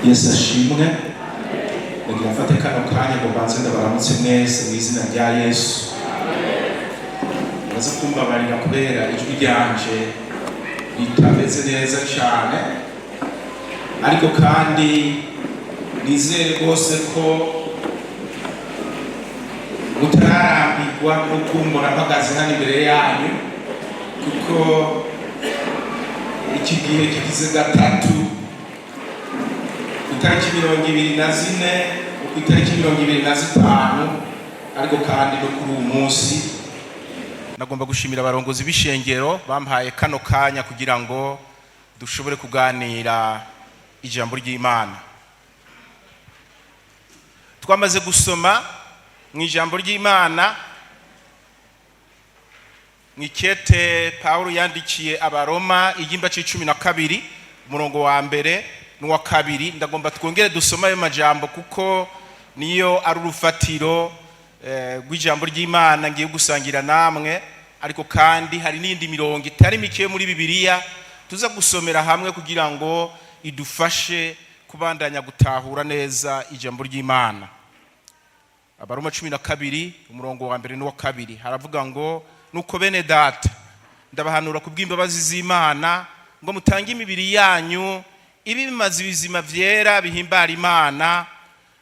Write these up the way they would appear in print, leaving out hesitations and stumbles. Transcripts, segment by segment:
Yesu ashimwe. Ndagira mfate kano kanya ngo mbanze ndabaramutse mwese mu izina rya Yesu. Muraza kumbabarira kubera ijwi ryanje ritameze neza cyane, ariko kandi nizere rwose ko mutararambirwa no kumbona mpagaze hano imbere yanyu, kuko iki gihe kigize gatatu: itariki 24, ku itariki 25, ariko kandi no kuri uyu munsi. Nagomba gushimira abarongozi b'ishengero bampaye kano kanya kugira ngo dushobore kuganira ijambo ry'Imana. Twamaze gusoma mu ijambo ry'Imana mu ikete Pawulo yandikiye Abaroma, igimba c'12, umurongo wa mbere n'uwa kabiri. Ndagomba twongere dusome ayo majambo kuko niyo ari urufatiro rw'ijambo ry'Imana ngiye gusangira namwe. Ariko kandi hari n'indi mirongo itari mike muri Bibiliya tuza gusomera hamwe kugira ngo idufashe kubandanya gutahura neza ijambo ry'Imana. Abaroma 12, umurongo wa mbere n'uwa kabiri, haravuga ngo: "Nuko bene data, ndabahanura ku bw'imbabazi z'Imana ngo mutange imibiri yanyu ibe ibimazi bizima, vyera, bihimbara Imana,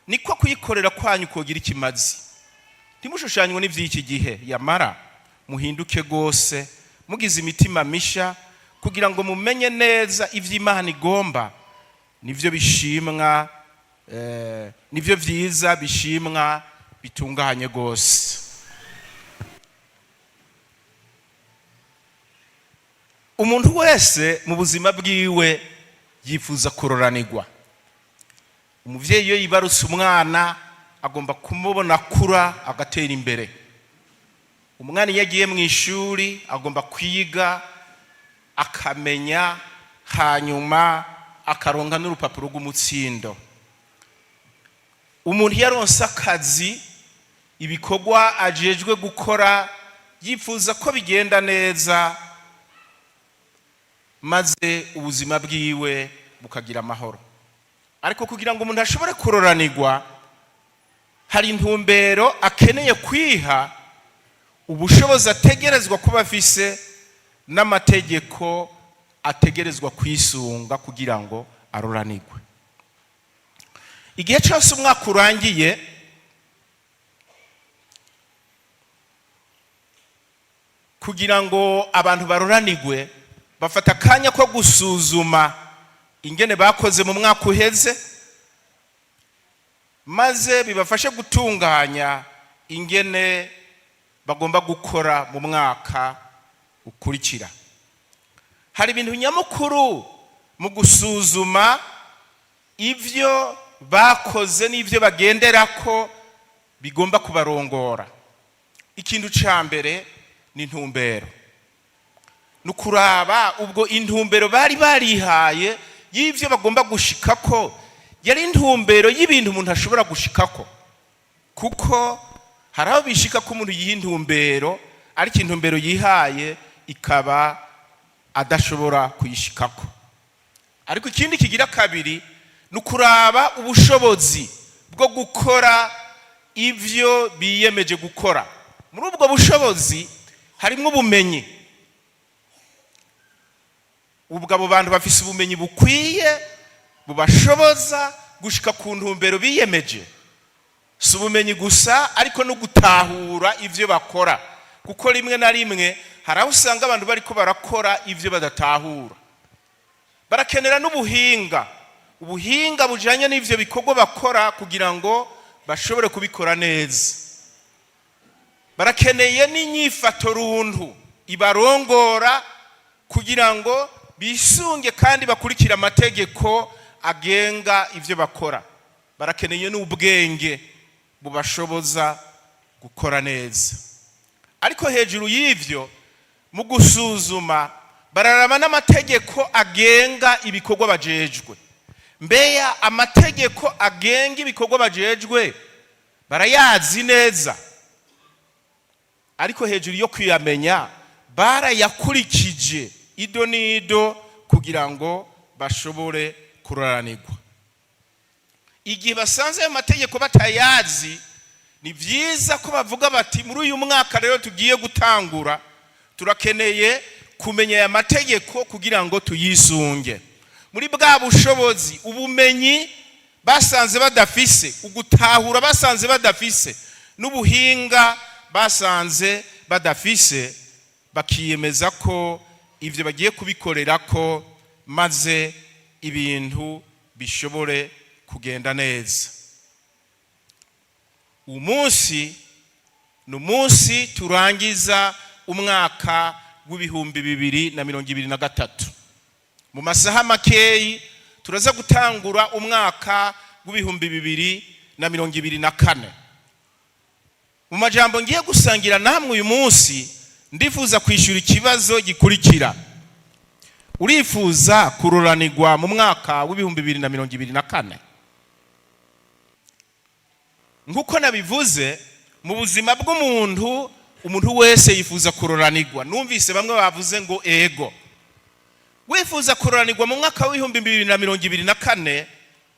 niko kuyikorera kwanyu kogira ikimazi. Ntimushushanywe n'ivy'iki gihe, yamara muhinduke rwose mugize imitima misha, kugira ngo mumenye neza ivy'Imana igomba, nivyo bishimwa, nivyo vyiza, bishimwa, bitunganye rwose." Umuntu wese mu buzima bwiwe yifuza kuroranirwa. Umuvyeyi iyo yibarutse umwana agomba kumubona akura agatera imbere. Umwana iyo agiye mu ishuri agomba kwiga akamenya, hanyuma akaronka n'urupapuro rw'umutsindo. Umuntu iyo aronse akazi, ibikorwa ajejwe gukora yifuza ko bigenda neza, maze ubuzima bwiwe bukagira amahoro. Ariko kugira ngo umuntu ashobore kuroranirwa, hari intumbero akeneye kwiha, ubushobozi ategerezwa kuba afise, n'amategeko ategerezwa kwisunga kugira ngo aroranirwe. Igihe cyose umwaka urangiye, kugira ngo abantu baroranirwe, bafata akanya ko gusuzuma ingene bakoze mu mwaka uheze, maze bibafashe gutunganya ingene bagomba gukora mu mwaka ukurikira. Hari ibintu nyamukuru mu gusuzuma ibyo bakoze n'ibyo bagendera ko bigomba kubarongora. Ikintu cya mbere ni intumbero, ni ukuraba ubwo intumbero bari barihaye y'ibyo bagomba gushikako yari intumbero y'ibintu umuntu ashobora gushikako, kuko hari aho bishika ko umuntu yiha intumbero, ariko intumbero yihaye ikaba adashobora kuyishikako. Ariko ikindi kigira kabiri ni ukuraba ubushobozi bwo gukora ibyo biyemeje gukora. Muri ubwo bushobozi harimo ubumenyi. Ubwo abo bantu bafise ubumenyi bukwiye bubashoboza gushika ku ntumbero biyemeje? Si ubumenyi gusa, ariko no gutahura ibyo bakora, kuko rimwe na rimwe hari aho usanga abantu bariko barakora ibyo badatahura. Barakenera n'ubuhinga, ubuhinga bujanye n'ivyo bikorwa bakora kugira ngo bashobore kubikora neza. Barakeneye n'inyifato runtu ibarongora kugira ngo bisunge kandi bakurikire amategeko agenga ivyo bakora. Barakeneye n'ubwenge bubashoboza gukora neza. Ariko hejuru y'ivyo, mu gusuzuma bararaba n'amategeko agenga ibikorwa bajejwe. Mbeya amategeko agenga ibikorwa bajejwe barayazi neza? Ariko hejuru yo kuyamenya, barayakurikije ido n'ido kugira ngo bashobore kuroranirwa? Igihe basanze ayo mategeko batayazi, ni byiza ko bavuga bati: "Muri uyu mwaka rero tugiye gutangura, turakeneye kumenya aya mategeko kugira ngo tuyisunge." Muri bwa bushobozi, ubumenyi basanze badafise, ugutahura basanze badafise, n'ubuhinga basanze badafise, bakiyemeza ko ibyo bagiye kubikorera ko, maze ibintu bishobore kugenda neza. Umunsi ni umunsi turangiza umwaka w'2023. Mu masaha makeyi turaza gutangura umwaka w'2024. Mu majambo ngiye gusangira namwe uyu munsi, ndifuza kwishyura ikibazo gikurikira: urifuza kururanirwa mu mwaka w'2024? Nk'uko nabivuze, mu buzima bw'umuntu, umuntu wese yifuza kururanirwa. Numvise bamwe bavuze ngo ego. Wifuza kururanirwa mu mwaka w'2024,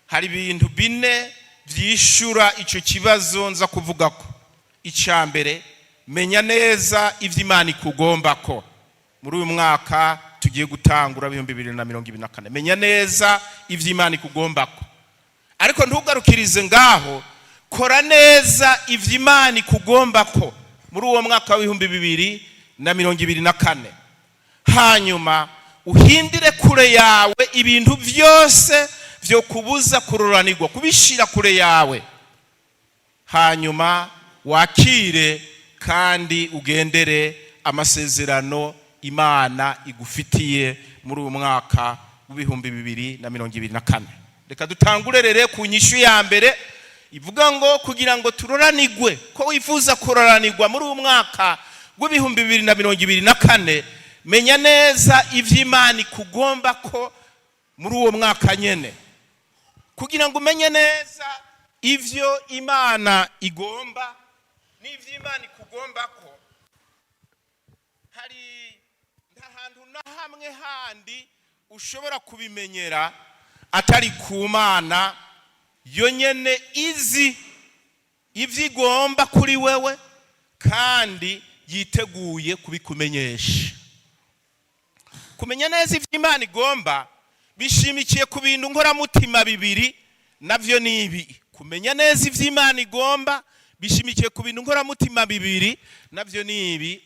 hari ibintu bine byishura icyo kibazo nza kuvuga ko. Icya mbere, menya neza ibyo Imana ikugomba ko muri uyu mwaka tugiye gutangura, 2024. Menya neza ibyo Imana ikugomba ko, ariko ntugarukirize ngaho. Kora neza ibyo Imana ikugomba ko muri uwo mwaka w'2024, hanyuma uhindire kure yawe ibintu byose byo kubuza kururanirwa, kubishyira kure yawe, hanyuma wakire kandi ugendere amasezerano Imana igufitiye muri uyu mwaka w'2024. Reka dutangure rero ku nyishu ya mbere ivuga ngo kugira ngo turoranigwe, ko wifuza kuroranirwa muri uyu mwaka w'2024, menya neza iby'Imana ikugomba ko muri uwo mwaka nyene. Kugira ngo umenye neza ivyo Imana igomba n'ivyo Imana ikugomba ko, hari nta hantu na hamwe handi ushobora kubimenyera atari ku Mana yonyene izi ivyo igomba kuri wewe kandi yiteguye kubikumenyesha. Kumenya neza ivyo Imana igomba bishimikiye ku bintu nkoramutima bibiri, navyo ni ibi. Kumenya neza ivyo Imana igomba bishimikiye ku bintu nkoramutima bibiri, navyo ni ibi.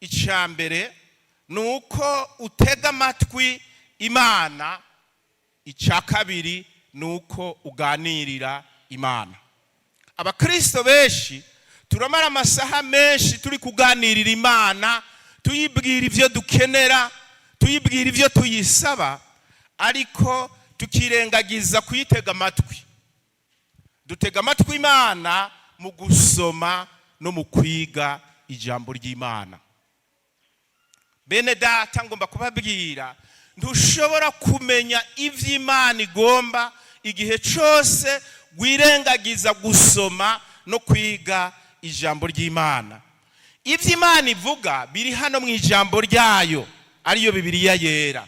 Icya mbere ni uko utega amatwi Imana. Icya kabiri ni uko uganirira Imana. Abakristo benshi turamara amasaha menshi turi kuganirira Imana, tuyibwira ibyo dukenera, tuyibwira ibyo tuyisaba, ariko tukirengagiza kuyitega amatwi. Dutega amatwi Imana mu gusoma no mu kwiga ijambo ry'Imana. Bene data, ngomba kubabwira, ntushobora kumenya ibyo Imana igomba igihe cyose wirengagiza gusoma no kwiga ijambo ry'Imana. Ibyo Imana ivuga biri hano mu ijambo ryayo, ariyo Bibiliya Yera.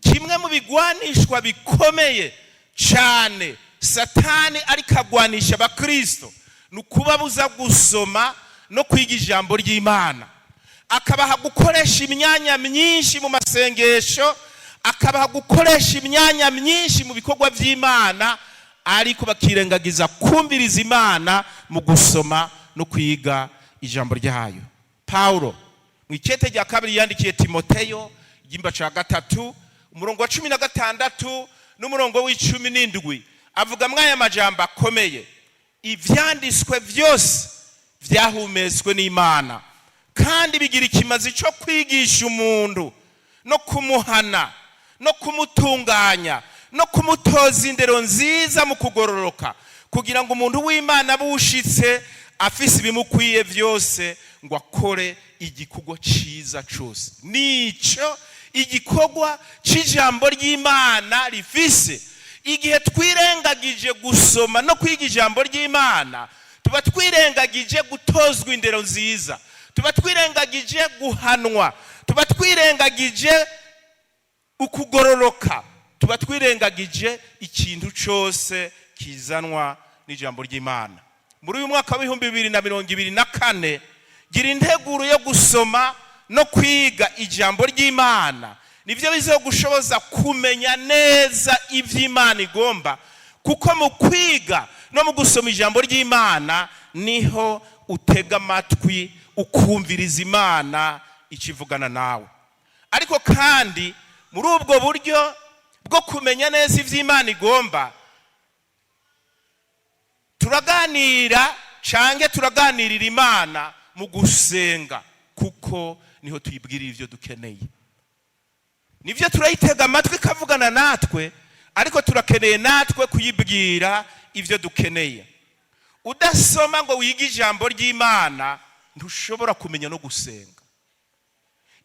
Kimwe mu bigwanishwa bikomeye cyane Satani ariko agwanisha abakristo ni ukubabuza gusoma no kwiga ijambo ry'Imana, akabaha gukoresha imyanya myinshi mu masengesho, akabaha gukoresha imyanya myinshi mu bikorwa by'Imana, ariko bakirengagiza kumviriza Imana mu gusoma no kwiga ijambo ryayo. Paulo mu ikete rya kabiri yandikiye Timoteyo, igihimba cya gatatu, umurongo wa 16 n'umurongo w'17, avuga mwaya majambo akomeye: "Ivyanditswe byose vyahumetswe n'Imana kandi bigira ikimazi cyo kwigisha umuntu, no kumuhana, no kumutunganya, no kumutoza indero nziza mu kugororoka, kugira ngo umuntu w'Imana abe ushitse, afise ibimukwiye byose ngo akore igikorwa ciza cose." Nico igikorwa c'ijambo ry'Imana rifise. Igihe twirengagije gusoma no kwiga ijambo ry'Imana, tuba twirengagije gutozwa indero nziza, tuba twirengagije guhanwa, tuba twirengagije ukugororoka, tuba twirengagije ikintu cyose Kizanwa n'ijambo ry'Imana. Muri uyu mwaka wa 2024, gira integuro yo gusoma no kwiga ijambo ry'Imana. Nibyo bizogushoboza kumenya neza iby'Imana igomba, kuko mu kwiga no mu gusoma ijambo ry'Imana niho utega amatwi ukumviriza Imana ikivugana nawe. Ariko kandi muri ubwo buryo bwo kumenya neza iby'Imana igomba, turaganira cange turaganirira Imana mu gusenga, kuko niho tuyibwirira ibyo dukeneye. Nibyo, turayitega amatwi ikavugana natwe, ariko turakeneye natwe kuyibwira ibyo dukeneye. Udasoma ngo wige ijambo ry'Imana, ntushobora kumenya no gusenga.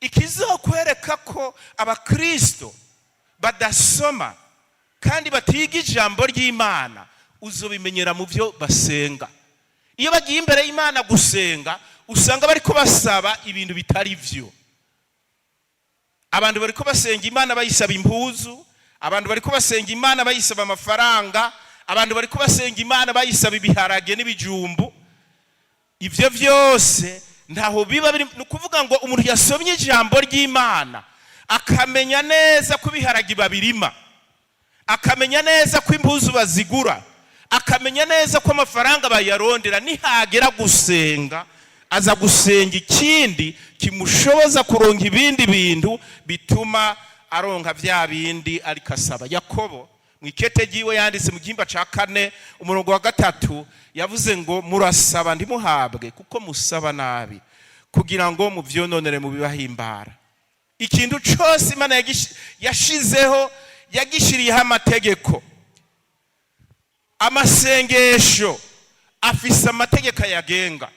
Ikizokwereka ko Abakristo badasoma kandi batiga ijambo ry'Imana, uzobimenyera mu byo basenga. Iyo bagiye imbere y'Imana gusenga, usanga bariko basaba ibintu bitari byo. Abantu bariko basenga Imana bayisaba impuzu, abantu bariko basenga Imana bayisaba amafaranga, abantu bariko basenga Imana bayisaba ibiharage n'ibijumbu. Ibyo byose ntaho biba biri. Ni ukuvuga ngo umuntu yasomye ijambo ry'Imana akamenya neza ko ibiharage babirima, akamenya neza ko impuzu bazigura, akamenya neza ko amafaranga bayarondera, nihagera gusenga aza gusenga ikindi kimushoboza kuronka ibindi bintu bituma aronka bya bindi ariko asaba. Yakobo mu ikete ryiwe yanditse mu gihimba cya 4 umurongo wa 3 yavuze ngo: "Murasaba ntimuhabwe kuko musaba nabi, kugira ngo muvyononere mu bibahimbara." Ikintu cyose Imana yashizeho, yagishiriyeho amategeko. Amasengesho afise amategeko ayagenga,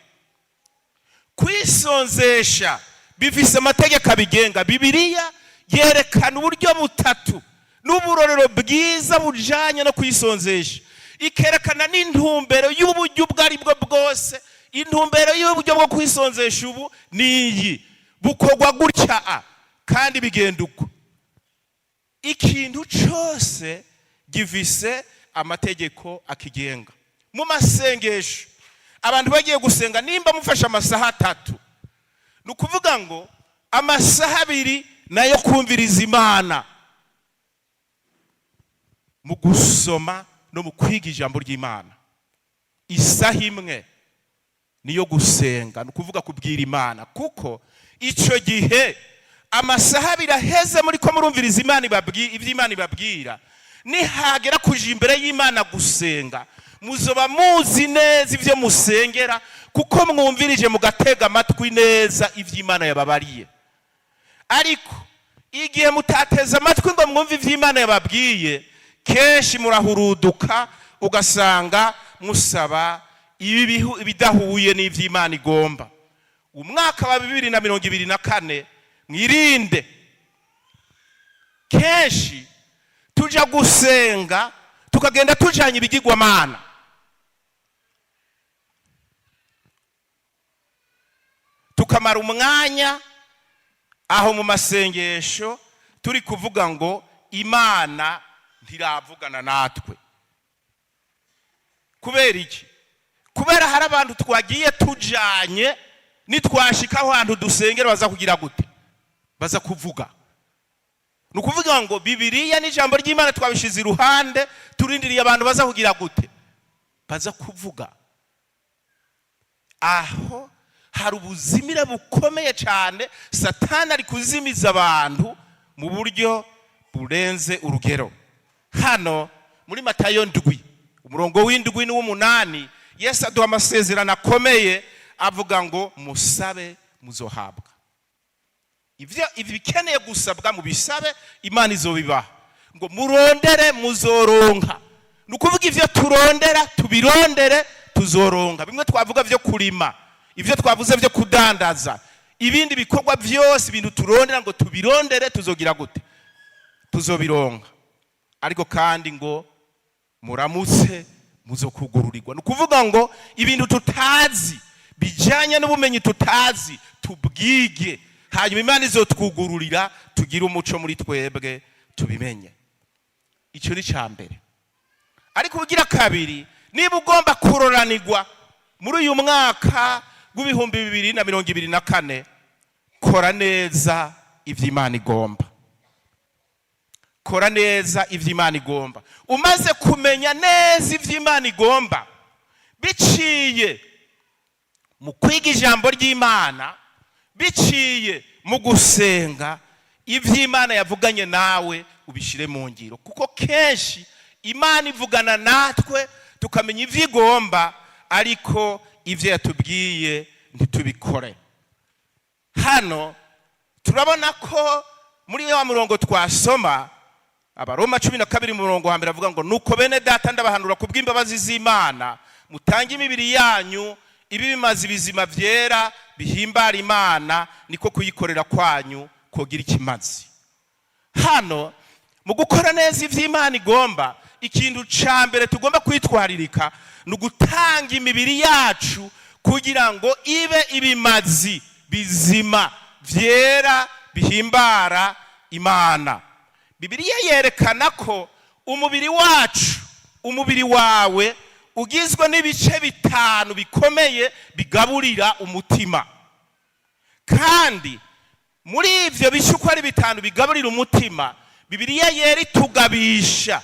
kwisonzesha bifise amategeko abigenga. Bibiliya yerekana uburyo butatu n'uburorero bwiza bujanye no kwisonzesha, ikerekana n'intumbero y'uburyo ubwo ari bwo bwose. Intumbero y'uburyo bwo kwisonzesha ubu ni iyi, bukorwa gutya a kandi bigenda uko. Ikintu cyose gifise amategeko akigenga. Mu masengesho, abantu bagiye gusenga, nimba mufashe amasaha 3, ni ukuvuga ngo amasaha 2 nayo kumviriza Imana mu gusoma no mu kwiga ijambo ry'Imana, isaha 1 niyo gusenga, ni ukuvuga kubwira Imana, kuko icyo gihe amasaha 2 aheze muri ko murumviriza Imana ibyo Imana ibabwira. Nihagera kuja imbere y'Imana gusenga, muzoba muzi neza ibyo musengera, kuko mwumvirije mugatega amatwi neza ibyo Imana yababariye. Ariko igihe mutateze amatwi ngo mwumve ibyo Imana yababwiye, kenshi murahuruduka, ugasanga musaba ibidahuye n'ibyo Imana igomba. Umwaka wa 2024, mwirinde. Kenshi tuja gusenga tukagenda tujanye ibigirwamana, tukamara umwanya aho mu masengesho turi kuvuga ngo Imana ntiravugana natwe. Kubera iki? Kubera hari abantu twagiye tujanye. Nitwashika aho hantu dusengera, baza kugira gute? Baza kuvuga. Ni ukuvuga ngo Bibiliya n'ijambo ry'Imana twabishize iruhande, turindiriye abantu baza kugira gute? Baza kuvuga. Aho hari ubuzimire bukomeye cyane. Satani ari kuzimiza abantu mu buryo burenze urugero. Hano muri Matayo 7 umurongo wa 7 n'uw'umunani, Yesu aduha amasezerano akomeye, avuga ngo: "Musabe muzohabwa." Ibyo ibikeneye gusabwa mubisabe, Imana izobibaha. Ngo: "Murondere muzoronka." Ni ukuvuga ibyo turondera tubirondere, tuzoronka. Bimwe twavuga byo kurima, ibyo twavuze byo kudandaza, ibindi bikorwa byose, ibintu turondera ngo tubirondere, tuzogira gute? Tuzobironka. Ariko kandi ngo: "Muramutse muzokugururirwa." Ni ukuvuga ngo ibintu tutazi bijyanye n'ubumenyi tutazi, tubwige, hanyuma Imana izotwugururira, tugire umuco muri twebwe, tubimenye. Icyo ni cya mbere. Ariko ubugira kabiri, niba ugomba kuroranirwa muri uyu mwaka w'2024, kora neza ibyo Imana igomba. Kora neza ibyo Imana igomba. Umaze kumenya neza ibyo Imana igomba biciye mu kwiga ijambo ry'Imana, biciye mu gusenga, ibyo Imana yavuganye nawe ubishyire mu ngiro, kuko kenshi Imana ivugana natwe tukamenya ibyo igomba, ariko ibyo yatubwiye ntitubikore. Hano turabona ko muri wa murongo twasoma, Abaroma 12 mu murongo wa mbere, avuga ngo: "Nuko bene data, ndabahanura ku bw'imbabazi z'Imana, mutange imibiri yanyu ibi bimaze ibizima byera bihimbara Imana, niko kuyikorera kwanyu kogira ikimazi." Hano mu gukora neza iby'Imana igomba, ikintu cya mbere tugomba kwitwaririka ni ugutanga imibiri yacu kugira ngo ibe ibimazi bizima byera bihimbara Imana. Bibiliya yerekana ko umubiri wacu, umubiri wawe, ugizwe n'ibice bitanu bikomeye bigaburira umutima. Kandi muri ibyo bice uko ari bitanu bigaburira umutima, Bibiliya yera itugabisha,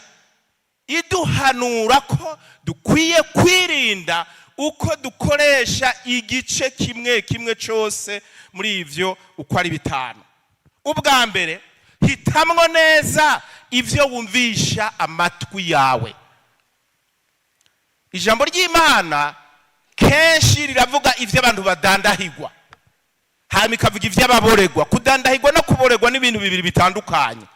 iduhanura ko dukwiye kwirinda uko dukoresha igice kimwe kimwe cyose muri ibyo uko ari bitanu. Ubwa mbere, hitamwo neza ibyo wumvisha amatwi yawe. Ijambo ry'Imana kenshi riravuga ibyo abantu badandahigwa, hanyuma ikavuga iby'ababoregwa. Kudandahigwa no kuboregwa ni ibintu bibiri bitandukanye.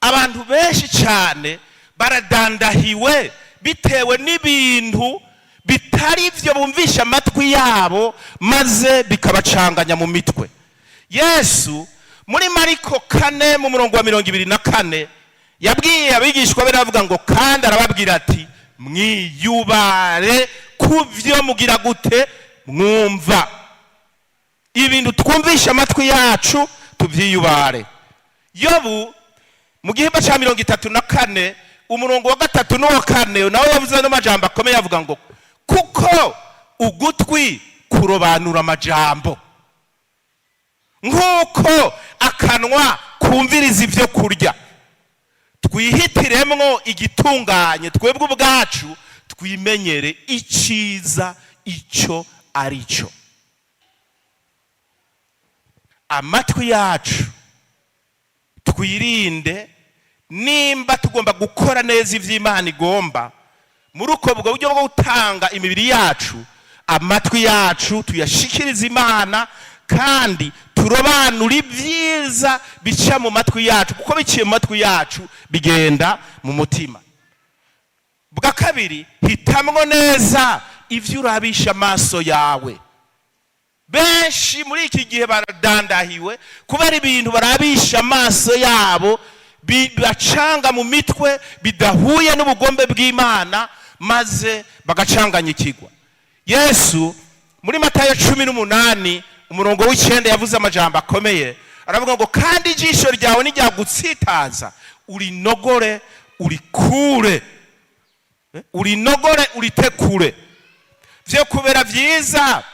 Abantu benshi cyane baradandahiwe bitewe n'ibintu bitari byo bumvisha amatwi yabo, maze bikabacanganya mu mitwe. Yesu muri Mariko 4 mu murongo wa 24 yabwiye abigishwa be, aravuga ngo: "Kandi arababwira ati: mwiyubare ku byo mugira gute? Mwumva." Ibintu twumvisha amatwi yacu tubyiyubare. Yobu mu gihimba cya 34 umurongo wa gatatu n'uwa kane nawe yavuze n'amajambo akomeye, avuga ngo: "Kuko ugutwi kurobanura amajambo nk'uko akanwa kumviriza ibyo kurya. Twihitiremwo igitunganye, twebwe ubwacu twimenyere icyiza icyo ari cyo." Amatwi yacu twirinde. Nimba tugomba gukora neza iby'Imana igomba muri uko bwo buryo bwo gutanga imibiri yacu, amatwi yacu tuyashikiriza Imana, kandi turobanura ibyiza bica mu matwi yacu, kuko biciye mu matwi yacu bigenda mu mutima. Bwa kabiri, hitamwo neza ibyo urabisha amaso yawe. Benshi muri iki gihe baradandahiwe kubera ibintu barabisha amaso yabo bibacanga mu mitwe, bidahuye n'ubugombe bw'Imana, maze bagacanganya ikigwa. Yesu muri Matayo 18 umurongo w'9 yavuze amajambo akomeye, aravuga ngo: "Kandi ijisho ryawe niryagutsitaza, urinogore urikure, urinogore uritekure. Vyo kubera vyiza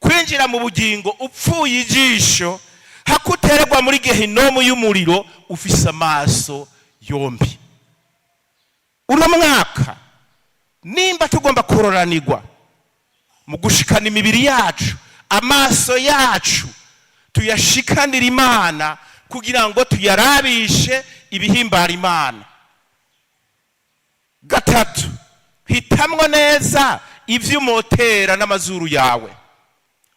kwinjira mu bugingo upfuye ijisho, hakuterwa muri gehinomu y'umuriro ufise amaso yombi." Uno mwaka, nimba tugomba kuroranirwa mu gushikana imibiri yacu, amaso yacu tuyashikanira Imana kugira ngo tuyarabishe ibihimbara Imana. Gatatu, hitamwo neza ibyo umotera n'amazuru yawe.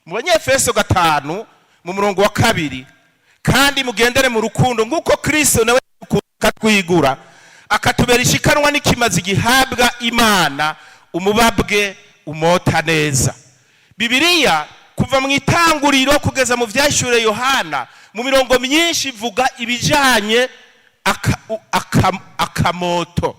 Mu Banyefeso 5 mu murongo wa 2: "Kandi mugendere mu rukundo nk'uko Kristo nawe akatwigura, akatubera ishikanwa n'ikimazi gihabwa Imana, umubabwe umota neza." Bibiliya kuva mu Itanguriro kugeza mu Vyahishuriwe Yohana, mu mirongo myinshi ivuga ibijanye akamoto,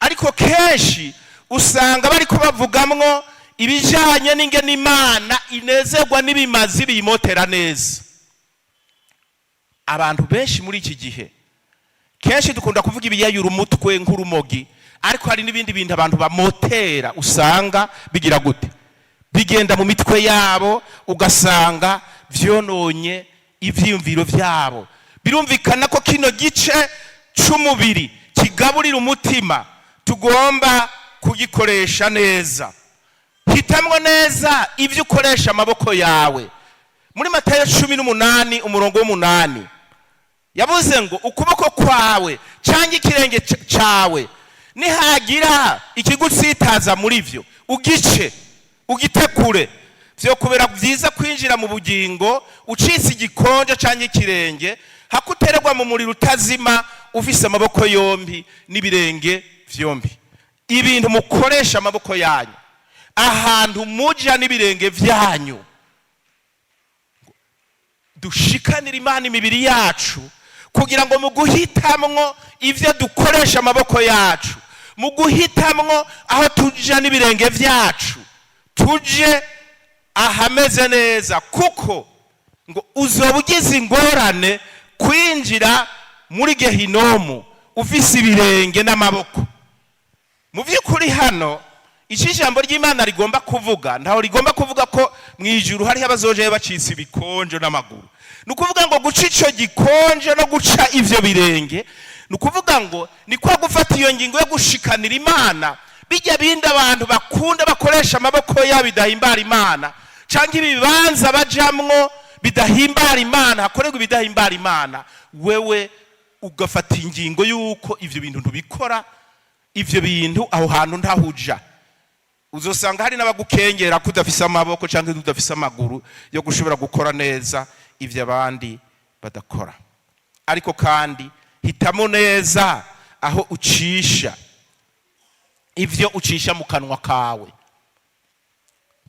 ariko kenshi usanga bariko bavugamwo ibijanye n'ingene Imana inezerwa n'ibimazi biyimotera neza. Abantu benshi muri iki gihe kenshi dukunda kuvuga ibiyayura umutwe nk'urumogi, ariko kenshi usanga Ariko hari n'ibindi bintu abantu bamotera, usanga bigira gute? Bigenda mu mitwe yabo, ugasanga vyononye ivyiyumviro vyabo. Birumvikana ko kino gice c'umubiri kigaburira umutima tugomba kugikoresha neza. Hitamwo neza ibyo ukoresha amaboko yawe. Muri Matayo 18 umurongo w'8 yavuze ngo: "Ukuboko kwawe cyangwa ikirenge cawe nihagira ikigutsitaza muri byo, ugice ugitekure. Vyo kubera byiza kwinjira mu bugingo ucitse igikonjo cyangwa ikirenge, hakutererwa mu muriro utazima ufise amaboko yombi n'ibirenge vyombi." Ibintu mukoresha amaboko yanyu, ahantu muja n'ibirenge vyanyu, dushikanira Imana imibiri yacu kugira ngo mu guhitamwo ibyo dukoresha amaboko yacu, mu guhitamwo aho tuja n'ibirenge vyacu, tuje ahameze neza, kuko ngo uzoba ugize ingorane kwinjira muri gehinomu ufise ibirenge n'amaboko. Mu by'ukuri hano icyo ijambo ry'Imana rigomba kuvuga, ntaho rigomba kuvuga ko mu ijuru hariho abazojayo bacitse ibikonjo n'amaguru. Ni ukuvuga ngo guca icyo gikonjo no guca ivyo birenge, ni ukuvuga ngo ni kwa gufata iyo ngingo yo gushikanira Imana bijya bindi abantu bakunda bakoresha amaboko yabo bidahimbara Imana, cyangwa ibibanza bajamwo bidahimbara Imana, hakorerwa ibidahimbara Imana. Wewe ugafata ingingo y'uko ivyo bintu ntubikora, ivyo bintu aho hantu ntahuja. Uzosanga hari n'abagukengera ko udafise amaboko cyangwa udafise amaguru yo gushobora gukora neza ivyo abandi badakora. Ariko kandi hitamo neza aho ucisha ivyo ucisha mu kanwa kawe.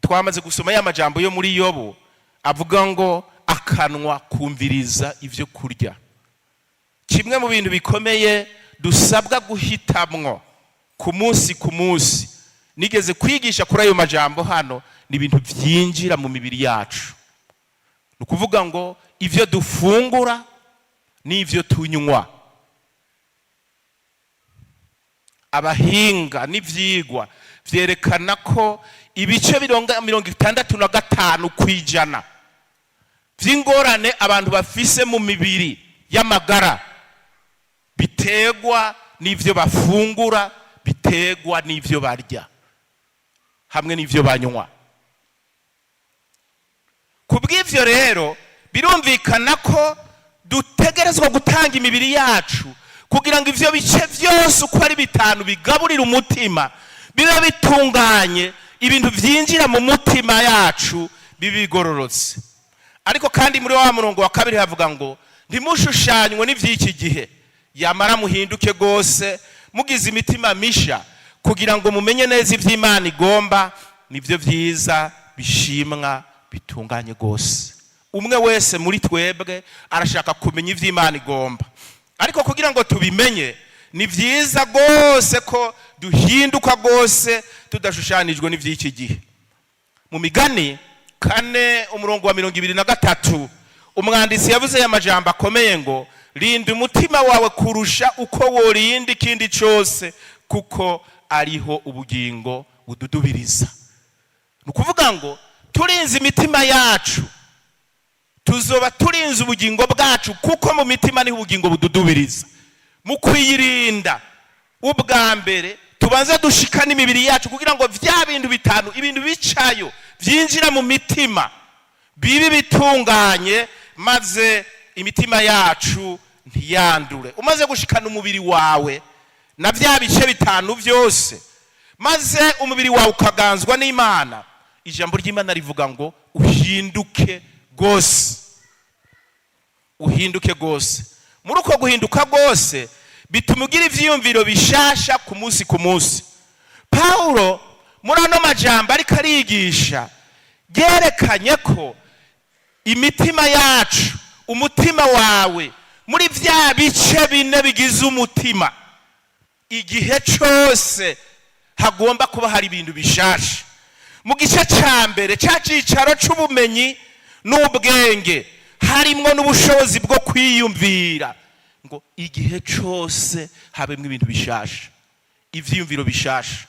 Twamaze gusoma ya majambo yo muri Yobu avuga ngo akanwa kumviriza ivyo kurya. Kimwe mu bintu bikomeye dusabwa guhitamwo ku munsi ku munsi, nigeze kwigisha kuri ayo majambo hano, ni ibintu byinjira mu mibiri yacu, ni ukuvuga ngo ibyo dufungura n'ibyo tunywa. Abahinga n'ivyigwa vyerekana ko ibice bironga 65% vy'ingorane abantu bafise mu mibiri y'amagara biterwa n'ivyo bafungura, biterwa n'ivyo barya hamwe n'ivyo banywa. Ku bw'ivyo rero birumvikana ko dutegerezwa gutanga imibiri yacu kugira ngo ivyo bice vyose uko ari bitanu bigaburira umutima bibe bitunganye, ibintu vyinjira mu mutima yacu bibe bigororotse. Ariko kandi muri wa murongo wa 2 havuga ngo: "Ntimushushanywe n'ivy'iki gihe, yamara muhinduke rwose mugize imitima misha, kugira ngo mumenye neza ivy'Imana igomba, nivyo vyiza bishimwa bitunganye rwose." Umwe wese muri twebwe arashaka kumenya ivy'Imana igomba, ariko kugira ngo tubimenye ni vyiza rwose ko duhinduka rwose tudashushanijwe n'ivy'iki gihe. Mu Migani 4 umurongo wa 23, umwanditsi yavuze aya majambo akomeye ngo: "Rinda umutima wawe kurusha uko worinda ikindi cyose, kuko ariho ubugingo bududubiriza." Ni ukuvuga ngo turinze imitima yacu, tuzoba turinze ubugingo bwacu, kuko mu mitima niho ubugingo bududubiriza. Mu kuyirinda, ubwa mbere tubanze dushikane imibiri yacu kugira ngo vya bintu bitanu, ibintu bicayo byinjira mu mitima, bibe bitunganye, maze imitima yacu ntiyandure. Umaze gushikana umubiri wawe na bya bice bitanu byose, maze umubiri wawe ukaganzwa n'Imana, ijambo ry'Imana rivuga ngo uhinduke rwose, uhinduke rwose. Muri uko guhinduka rwose bituma ugira ivyiyumviro bishasha ku munsi ku munsi. Pawulo muri ano majambo ariko arigisha yerekanye ko imitima yacu, umutima wawe, muri vya bice bine bigize umutima, igihe cose hagomba kuba hari ibintu bishasha. Mu gice ca mbere, ca cicaro c'ubumenyi n'ubwenge, harimwo n'ubushobozi bwo kwiyumvira, ngo igihe cose habemwo ibintu bishasha. Ivyiyumviro bishasha.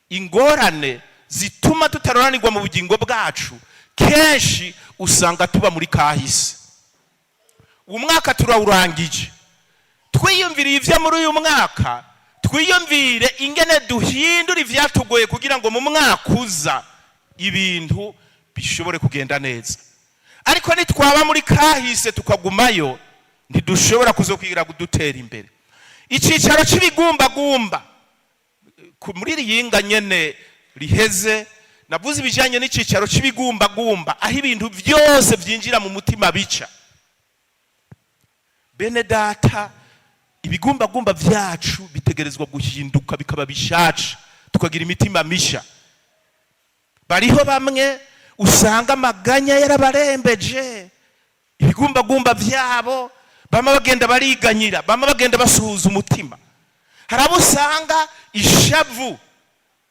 Ingorane zituma tutaroranirwa mu bugingo bwacu, kenshi usanga tuba muri kahise. Uyu mwaka turawurangije, twiyumviriye ibyo muri uyu mwaka, twiyumvire ingene duhindura ivyatugoye kugira ngo mu mwaka uza ibintu bishobore kugenda neza. Ariko nitwaba muri kahise tukagumayo, ntidushobora kuzokwigira kudutera imbere. Icicaro c'ibigumbagumba, muri riyinga nyene riheze navuze ibijanye n'icicaro c'ibigumbagumba, aho ibintu byose byinjira mu mutima bica. Bene data, ibigumbagumba vyacu bitegerezwa guhinduka bikaba bishasha, tukagira imitima misha. Bariho bamwe usanga amaganya yarabarembeje ibigumbagumba vyabo, bama bagenda bariganyira, bama bagenda basuhuza umutima. Hari abo usanga ishavu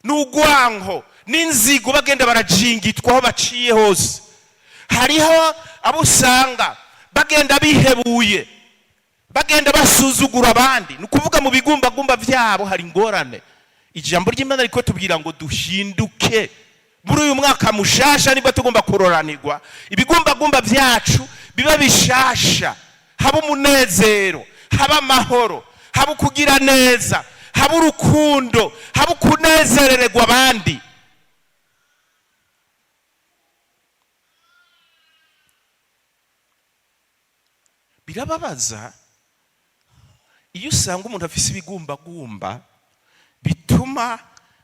n'urwanko n'inzigo bagenda barajingitwa aho baciye hose. Hariho abo usanga bagenda bihebuye, bagenda basuzugura abandi. Ni ukuvuga mu bigumbagumba byabo hari ingorane. Ijambo ry'Imana riko tubwira ngo duhinduke muri uyu mwaka mushasha. Niba tugomba kuroranirwa, ibigumbagumba byacu biba bishasha, haba umunezero, haba amahoro, haba ukugira neza, haba urukundo, haba ukunezerererwa abandi. Birababaza iyo usanga umuntu afise ibigumbagumba bituma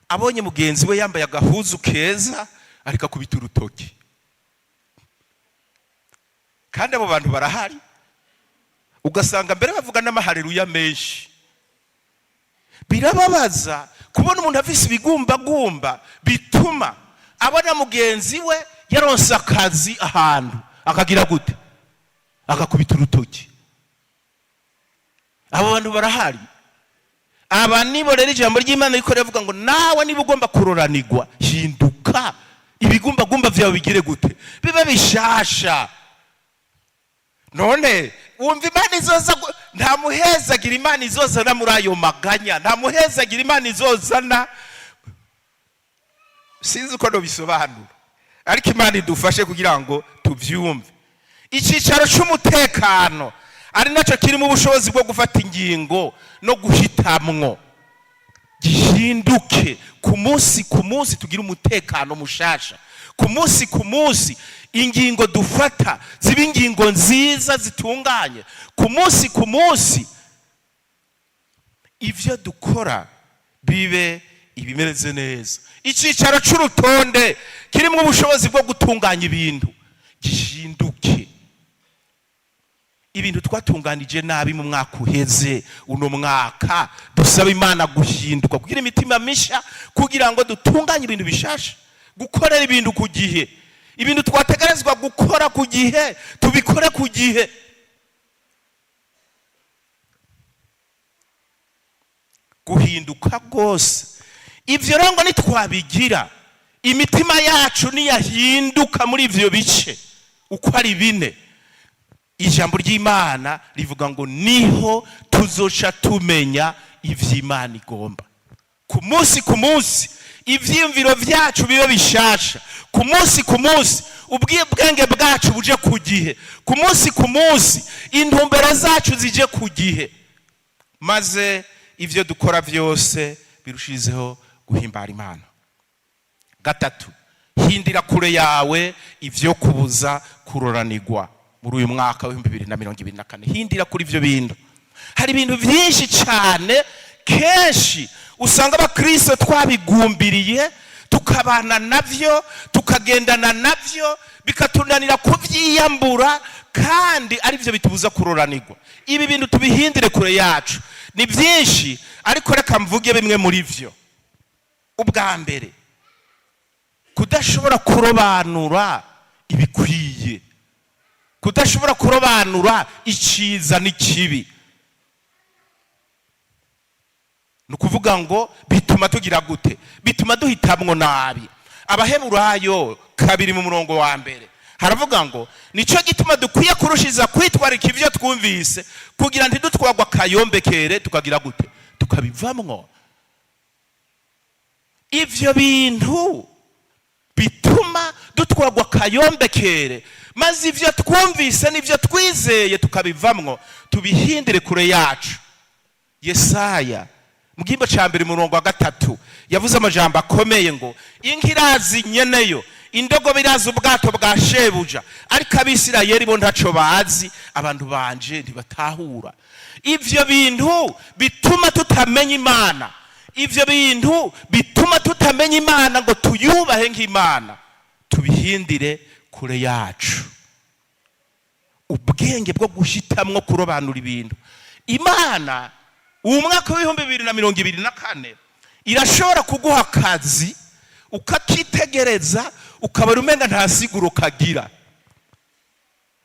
abonye mugenzi we yambaye agahuzu keza ariko akubita urutoki. Kandi abo bantu barahari, ugasanga mbere bavuga n'amahareruya menshi. Birababaza kubona umuntu afise ibigumbagumba bituma abona mugenzi we yaronse akazi ahantu, akagira gute? Agakubita urutoki. Abo bantu barahari. Aba nibo rero ijambo ry'Imana riko riravuga ngo nawe niba ugomba kuroranirwa, hinduka, ibigumbagumba vyawe bigire gute? Bibe bishasha. None wumva Imana izoza nta muhezagira Imana izozana muri ayo maganya, nta muhezagira Imana izozana. Sinzi uko nobisobanura, ariko Imana idufashe kugira ngo tuvyumve. Icyicaro cy'umutekano, ari nacyo kirimo ubushobozi bwo gufata ingingo no guhitamwo, gihinduke. Ku munsi ku munsi tugire umutekano mushasha. Ku munsi ku munsi ingingo dufata ziba ingingo nziza zitunganye. Ku munsi ku munsi ivyo dukora bibe ibimeze neza. Icyicaro cy'urutonde kirimo ubushobozi bwo gutunganya ibintu gihinduke. Ibintu twatunganije nabi mu mwaka uheze, uno mwaka dusaba Imana guhinduka, kugira imitima misha, kugira ngo dutunganye ibintu bishasha, gukorera ibintu ku gihe. Ibintu twategerezwa gukora ku gihe tubikore ku gihe. Guhinduka rwose, ivyo rero ngo nitwabigira, imitima yacu niyahinduka muri ivyo bice uko ari bine, ijambo ry'Imana rivuga ngo niho tuzoca tumenya ivy'Imana igomba. Ku munsi ku munsi ivyiyumviro vyacu bibe bishasha. Ku munsi ku munsi ubwenge bwacu buje ku gihe. Ku munsi ku munsi intumbero zacu zije ku gihe, maze ivyo dukora vyose birushizeho guhimbara Imana. Gatatu, hindira kure yawe ivyo kubuza kuroranirwa muri uyu mwaka w'2024. Hindira kuri ivyo bintu. Hari ibintu vyinshi cyane kenshi usanga abakristo twabigumbiriye, tukabana navyo, tukagendana navyo, bikatunanira kuvyiyambura, kandi ari byo bitubuza kuroranirwa. Ibi bintu tubihindire kure yacu. Ni byinshi, ariko reka mvuge bimwe muri vyo. Ubwa mbere, kudashobora kurobanura ibikwiye, kudashobora kurobanura iciza n'ikibi. Ni ukuvuga ngo bituma tugira gute? Bituma duhitamwo nabi. Abaheburayo 2 mu murongo wa mbere haravuga ngo nico gituma dukwiye kurushiza kwitwarika ivyo twumvise, kugira ntidutwagwa akayombekere tukagira gute? Tukabivamwo. Ivyo bintu bituma dutwagwa kayombekere, maze ivyo twumvise n'ivyo twizeye tukabivamwo, tubihindire kure yacu. Yesaya mu gihimba ca mbere, umurongo wa 3, yavuze amajambo akomeye ngo: "Inka irazi nyeneyo, indogobe irazi ubwato bwa shebuja, ariko Abisirayeli bo ntaco bazi, abantu banje ntibatahura." Ivyo bintu bituma tutamenya Imana, ivyo bintu bituma tutamenya Imana ngo tuyubahe nk'Imana, tubihindire kure yacu. Ubwenge bwo guhitamwo kurobanura ibintu. Imana uwu mwaka w'2024 irashobora kuguha akazi, ukakitegereza, ukabona umenga nta siguro kagira.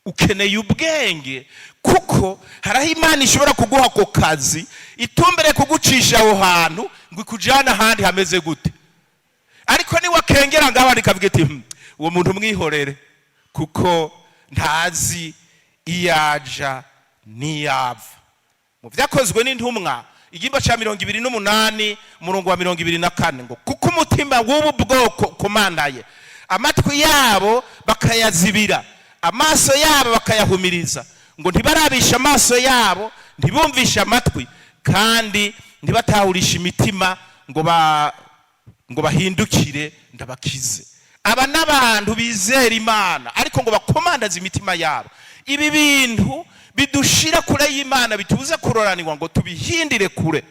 Ukeneye ubwenge, kuko hari aho Imana ishobora kuguha ako kazi itumbere kugucisha aho hantu ngo ikujyane ahandi hameze gute. Ariko niwakengera ngaho, ikavuga iti: Uwo muntu mwihorere, kuko ntazi iyaja n'iyava." Mu Byakozwe n'Intumwa, igihimba cya 28, umurongo wa 24 ngo: "Kuko umutima w'ubu bwoko ukomandaye, amatwi yabo bakayazibira, amaso yabo bakayahumiriza, ngo ntibarabishe amaso yabo, ntibumvishe amatwi, kandi ntibatahurishe imitima ngo bahindukire ndabakize." Aba n'abantu bizera Imana, ariko ngo bakomandaze imitima yabo. Ibi bintu bidushira kure y'Imana, bitubuze kuroranirwa, ngo tubihindire kure.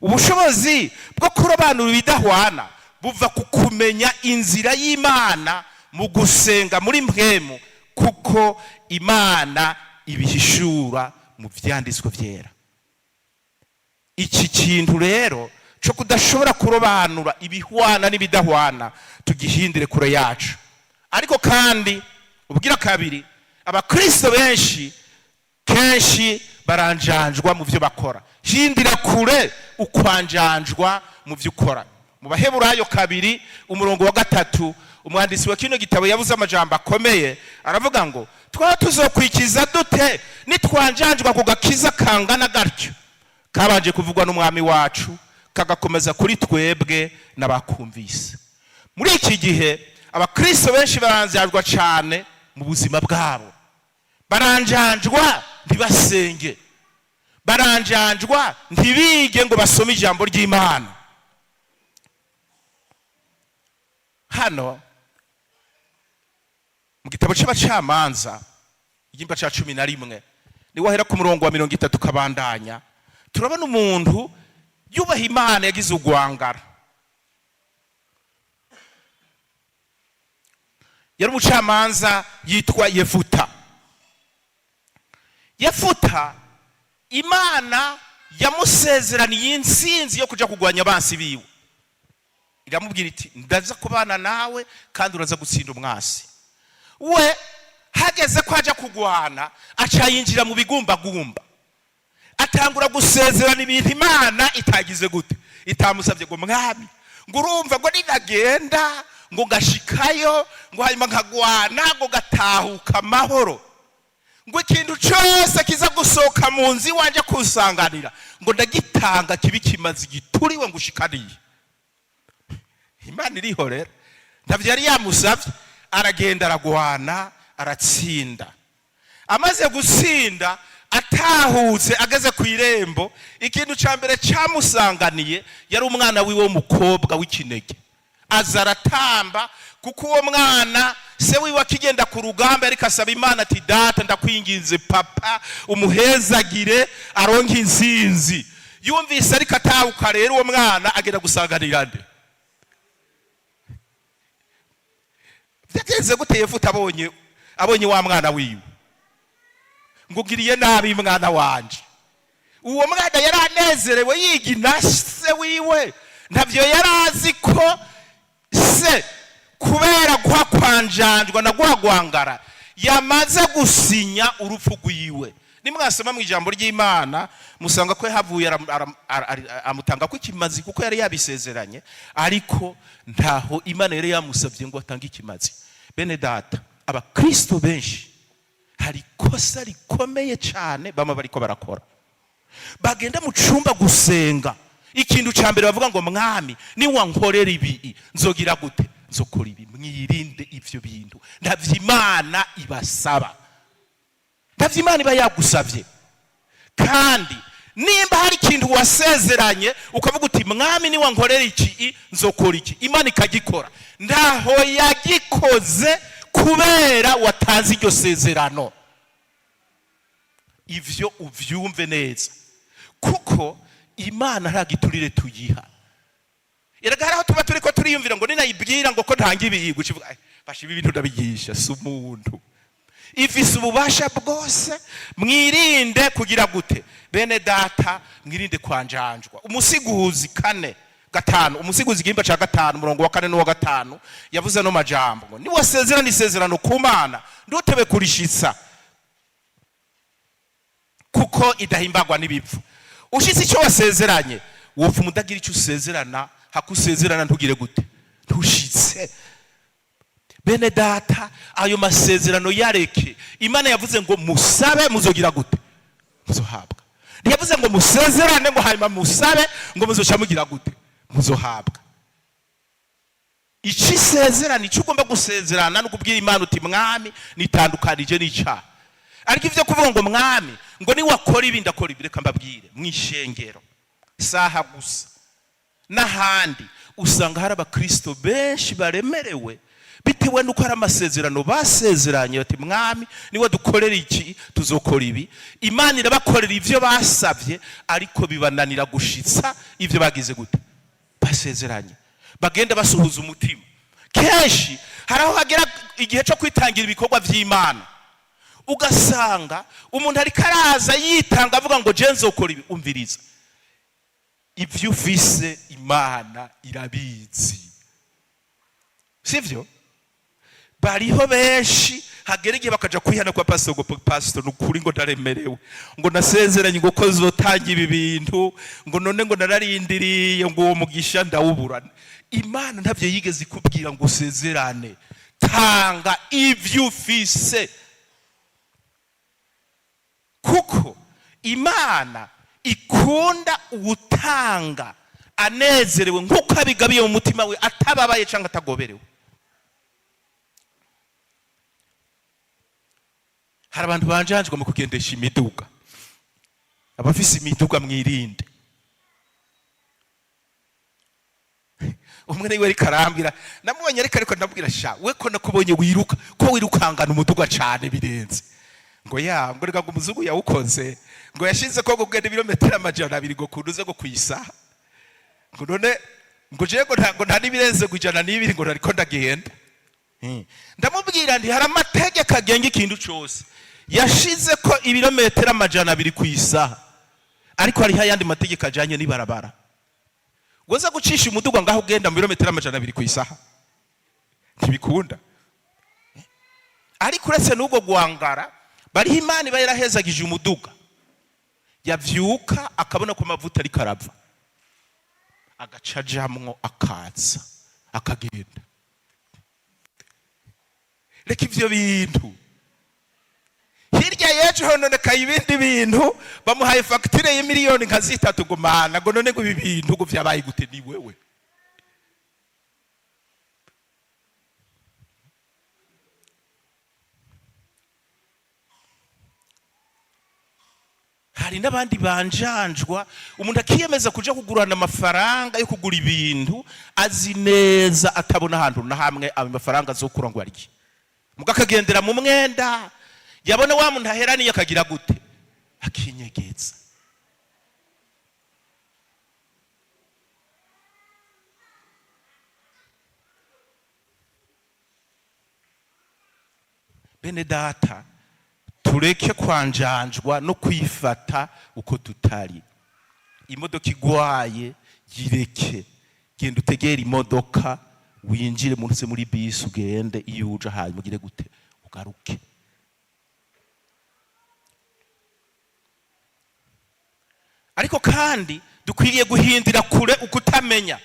Ubushobozi bwo kurobanura ibidahwana buva ku kumenya inzira y'Imana mu gusenga muri mpwemu, kuko Imana ibihishura mu Vyanditswe Vyera. Iki kintu rero cyo kudashobora kurobanura ibihwana n'ibidahwana, tugihindire kure yacu. Ariko kandi ubwira kabiri, abakristo benshi kenshi baranjanjwa mu byo bakora. Hindira kure ukwanjanjwa mu byo ukora. Mu Baheburayo 2, umurongo wa 3, umwanditsi wa kino gitabo yabuze amajambo akomeye, aravuga ngo: "Twaba tuzokwikiza dute nitwanjanjwa ku gakiza kangana gatyo, kabanje kuvugwa n'Umwami wacu, kagakomeza kuri twebwe n'abakumvise?" Muri iki gihe abakristo benshi baranjanjwa cyane mu buzima bwabo. Baranjanjwa ntibasenge, baranjanjwa ntibige ngo basome ijambo ry'Imana. Hano mu gitabo cy'Abacamanza, igihimba cya 11, niwahera ku murongo wa 30 ukabandanya, turabona umuntu yubaha Imana yagize ugwangara. Yari umucamanza yitwa Yefuta. Yefuta, Imana yamusezeraniye intsinzi yo kuja kurwanya abansi biwe. Iramubwira iti: "Ndaza kubana nawe kandi uraza gutsinda umwasi." We hageze ko aja kugwana, aca yinjira mu bigumbagumba, atangura gusezerana ibintu Imana itagize gute, itamusabye, ngo: "Mwami, ngo urumva, ngo ninagenda, ngo ngashikayo, ngo hanyuma nkagwana, ngo gatahuka amahoro, ngo ikintu cyose kiza gusohoka mu nzu iwanje kusanganira, ngo ndagitanga kibi kimaze gituriwe ngo ushikaniye." Imana irihorera, ntavyo yari yamusavye. Aragenda, aragwana, aratsinda. Amaze gutsinda, atahutse, ageze ku irembo, ikintu cya mbere cyamusanganiye yari umwana wiwe w'umukobwa w'ikinege. Aza aratamba, kuko uwo mwana se wiwe akigenda ku rugamba ariko asaba Imana ati: "Data, ndakwinginze, papa, umuhezagire aronke insinzi." Yumvise ariko atahuka rero, uwo mwana agenda gusanganira nde? Byagenze gute? Yefuta abonye wa mwana wiwe ngo: "Ugiriye nabi, mwana wanje." Uwo mwana yari anezerewe yigina se wiwe. Ntabyo yari azi ko se, kubera guha kwanjanjwa na guhagwangara, yamaze gusinya urupfu rwiwe. Nimwasoma mu ijambo ry'Imana, musanga ko yahavuye amutanga ko ikimazi, kuko yari yabisezeranye, ariko ntaho Imana yari yamusabye ngo atange ikimazi. Bene data, abakristo benshi hari ikosa rikomeye cyane bama bariko barakora. Bagenda mu cumba gusenga. Ikintu ca mbere bavuga ngo: "Mwami, niwankorera ibi, nzogira gute? Nzokora ibi." Mwirinde ivyo bintu. Ntavyo Imana ibasaba, ntavyo Imana iba yagusavye. Kandi nimba hari ikintu wasezeranye ukavuga uti: "Mwami, niwankorera iki, nzokora iki," Imana ikagikora, ntaho yagikoze kubera watanze iryo sezerano. Ivyo uvyumve neza, kuko Imana nta giturire tuyiha. Erega hari aho tuba turiko turiyumvira ngo ninayibwira ngo ko ntanga ibiyigo, ucivuga: "Basha, ibi bintu ndabigisha si umuntu." Ifise ububasha bwose. Mwirinde kugira gute, bene data? Mwirinde kwanjanjwa. Umusiguzi 4:5, Umusiguzi igihimba ca 5, umurongo wa 4 n'uwa 5, yavuze no majambo ngo: "Niwasezerana isezerano ku Mana, ndutebe kurishitsa, kuko idahimbagwa n'ibipfu." Ushitse icyo wasezeranye, wopfa umudagira icyo usezerana, hakusezerana ntugire gute? Ntushitse. Bene data, ayo masezerano yareke. Imana yavuze ngo: "Musabe, muzogira gute? Muzohabwa." Ntiyavuze ngo musezerane, ngo hanyuma musabe, ngo muzoca mugira gute? Muzohabwa. Icyo isezerana, icyo ugomba gusezerana, no kubwira Imana uti: "Mwami, nitandukanije n'icyaha." Ariko ivyo kuvuga ngo: "Mwami, ngo niwakora ibi, ndakora ibi," reka mbabwire, mu ishengero saha gusa n'ahandi usanga hari abakristo benshi baremerewe bitewe n'uko hari amasezerano basezeranye, bati: "Mwami, niwe dukorera iki, tuzokora ibi." Imana irabakorera ivyo basabye, ariko bibananira gushitsa ivyo bagize gute? Basezeranye. Bagenda basuhuza umutima. Kenshi hari aho hagera igihe cyo kwitangira ibikorwa vy'Imana, ugasanga umuntu ariko araza yitanga avuga ngo: "Je nzokora ibi." Umviriza, ibyo ufise Imana irabizi, sivyo? Bariho benshi hagera igihe bakaja kwihana kwa pastor ngo: "Pastor, nukuri ngo ndaremerewe, ngo nasezeranye ngo ko zotanga ibi bintu, ngo none ngo nararindiriye, ngo uwo mugisha ndawubura." Imana ntavyo yigeze ikubwira ngo usezerane. Tanga ivyo ufise, kuko Imana ikunda uwutanga anezerewe, nk'uko abigabiye mu mutima we, atababaye cyangwa atagoberewe. Hari abantu banjanjwe mu kugendesha imiduga. Abafise imiduga, mwirinde. Umwe niwe ariko arambwira, namubonye ariko ndamubwira: "Sha we, ko nakubonye wiruka, ko wirukangana umuduga cane birenze?" Ngo ya, ngo reka, ngo umuzungu yawukoze, ngo yashize ko kugenda ibirometero 200 ngo kunduze ngo kwisaha, ngo none ngo jewe ngo nta n'ibirenze ngo 102 ngo nariko ndagenda. Ndamubwira nti: "Hari amategeko agenga ikintu cose." Yashize ko ibirometero 200 ku isaha, ariko hariho ayandi mategeko ajanye n'ibarabara. Woza gucisha umuduga ngaho ugenda mu birometero 200 ku isaha, ntibikunda. Ariko uretse n'ubwo guhangara, bariho Imana iba yarahezagije umuduga, yavyuka akabona ko amavuta ariko arava, agaca ajamwo, akatsa, akagenda. Reka ivyo bintu. Hirya y'ejo hononekaye ibindi bintu, bamuhaye fagitire y'imiliyoni nka 3, ngo: "Mana," ngo "none ngo ibi bintu ngo vyabaye gute?" Ni wewe. Hari n'abandi banjanjwa, umuntu akiyemeza kuja kugurana amafaranga yo kugura ibintu, azi neza atabona ahantu na hamwe ayo mafaranga azokura ngo arye, muga akagendera mu mwenda. Yabona wa muntu aheraniye, akagira gute? Akinyegeza. Bene data, tureke kwanjanjwa no kwifata uko tutari. Imodoka igwaye, yireke, genda utegere imodoka, winjire munsi muri bisi, ugende iyo uja, hanyuma ugire gute? Ugaruke. Ariko kandi dukwiriye guhindira kure ukutamenya.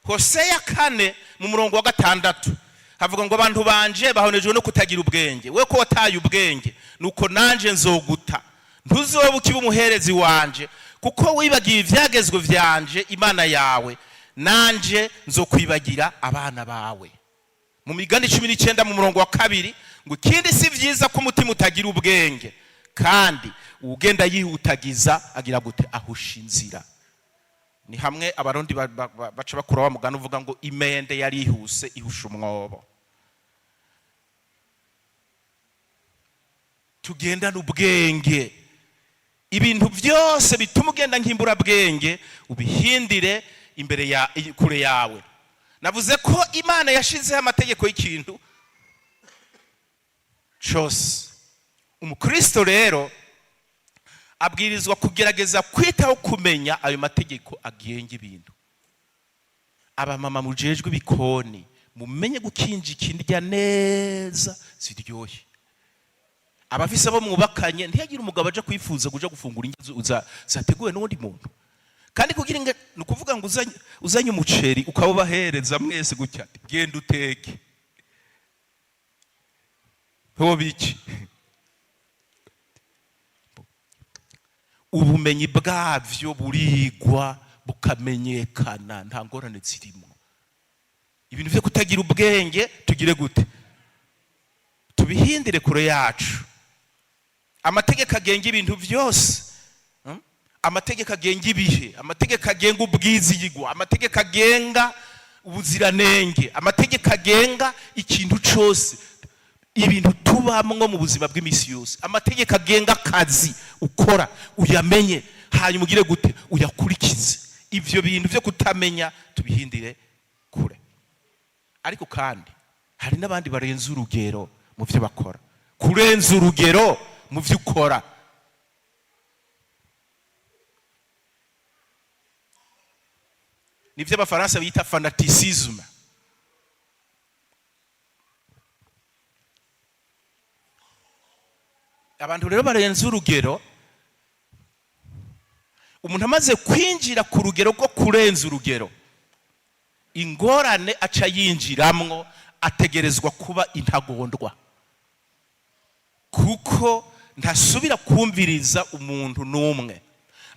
Hoseya 4 mu murongo wa 6 havuga ngo: "Abantu banje bahonejwe no kutagira ubwenge. We ko wataye ubwenge, nuko nanje nzoguta, ntuzoba ukiba umuherezi wanje, kuko Kuko wibagiye ivyagezwe vyanje, Imana yawe, nanje nzokwibagira abana bawe. Mu Migani 19 mu murongo wa 2 ngo: "Ikindi, si vyiza ko umutima utagira ubwenge, kandi ugenda yihutagiza agira gute? Ahusha inzira." Ni hamwe Abarundi baca bakura wa mugani uvuga ngo: "Imende yarihuse ihusha umwobo." Tugendane ubwenge. Ibintu byose bituma ugenda nk'imburabwenge ubihindire imbere ya kure yawe. Navuze ko Imana yashizeho amategeko y'ikintu cyose. Umukristo rero abwirizwa kugerageza kwitaho kumenya ayo mategeko agenga ibintu. Abamama mujejwe ibikoni, mumenye gukinjika indya neza ziryoshye. Abafise abo mwubakanye, ntiyagire umugabo aja kwifuza kuja gufungura indya zateguwe n'uwundi muntu. Kandi kugira ngo, ni ukuvuga ngo uzanye umuceri ukawubahereza mwese gutya, ati: "Genda uteke." Hoba iki? Ubumenyi bwabyo burigwa bukamenyekana, nta ngorane zirimo. Ibintu byo kutagira ubwenge tugire gute? Tubihindire kure yacu. Amategeko agenga ibintu byose, Amategeko agenga ibihe, amategeko agenga ubwizigwa, amategeko agenga ubuziranenge, amategeko agenga ikintu cyose, ibintu tubamwo mu buzima bw'imisi yose, amategeko agenga akazi ukora, uyamenye, hanyuma ugire gute? Uyakurikize. Ivyo bintu byo kutamenya tubihindire kure. Ariko kandi hari n'abandi barenze urugero mu byo bakora. Kurenza urugero mu byo ukora nivyo Abafaransa bita fanatisme. Abantu rero barenze urugero, umuntu amaze kwinjira ku rugero rwo kurenza urugero, ingorane aca yinjiramwo, ategerezwa kuba intagondwa, kuko ntasubira kumviriza umuntu n'umwe.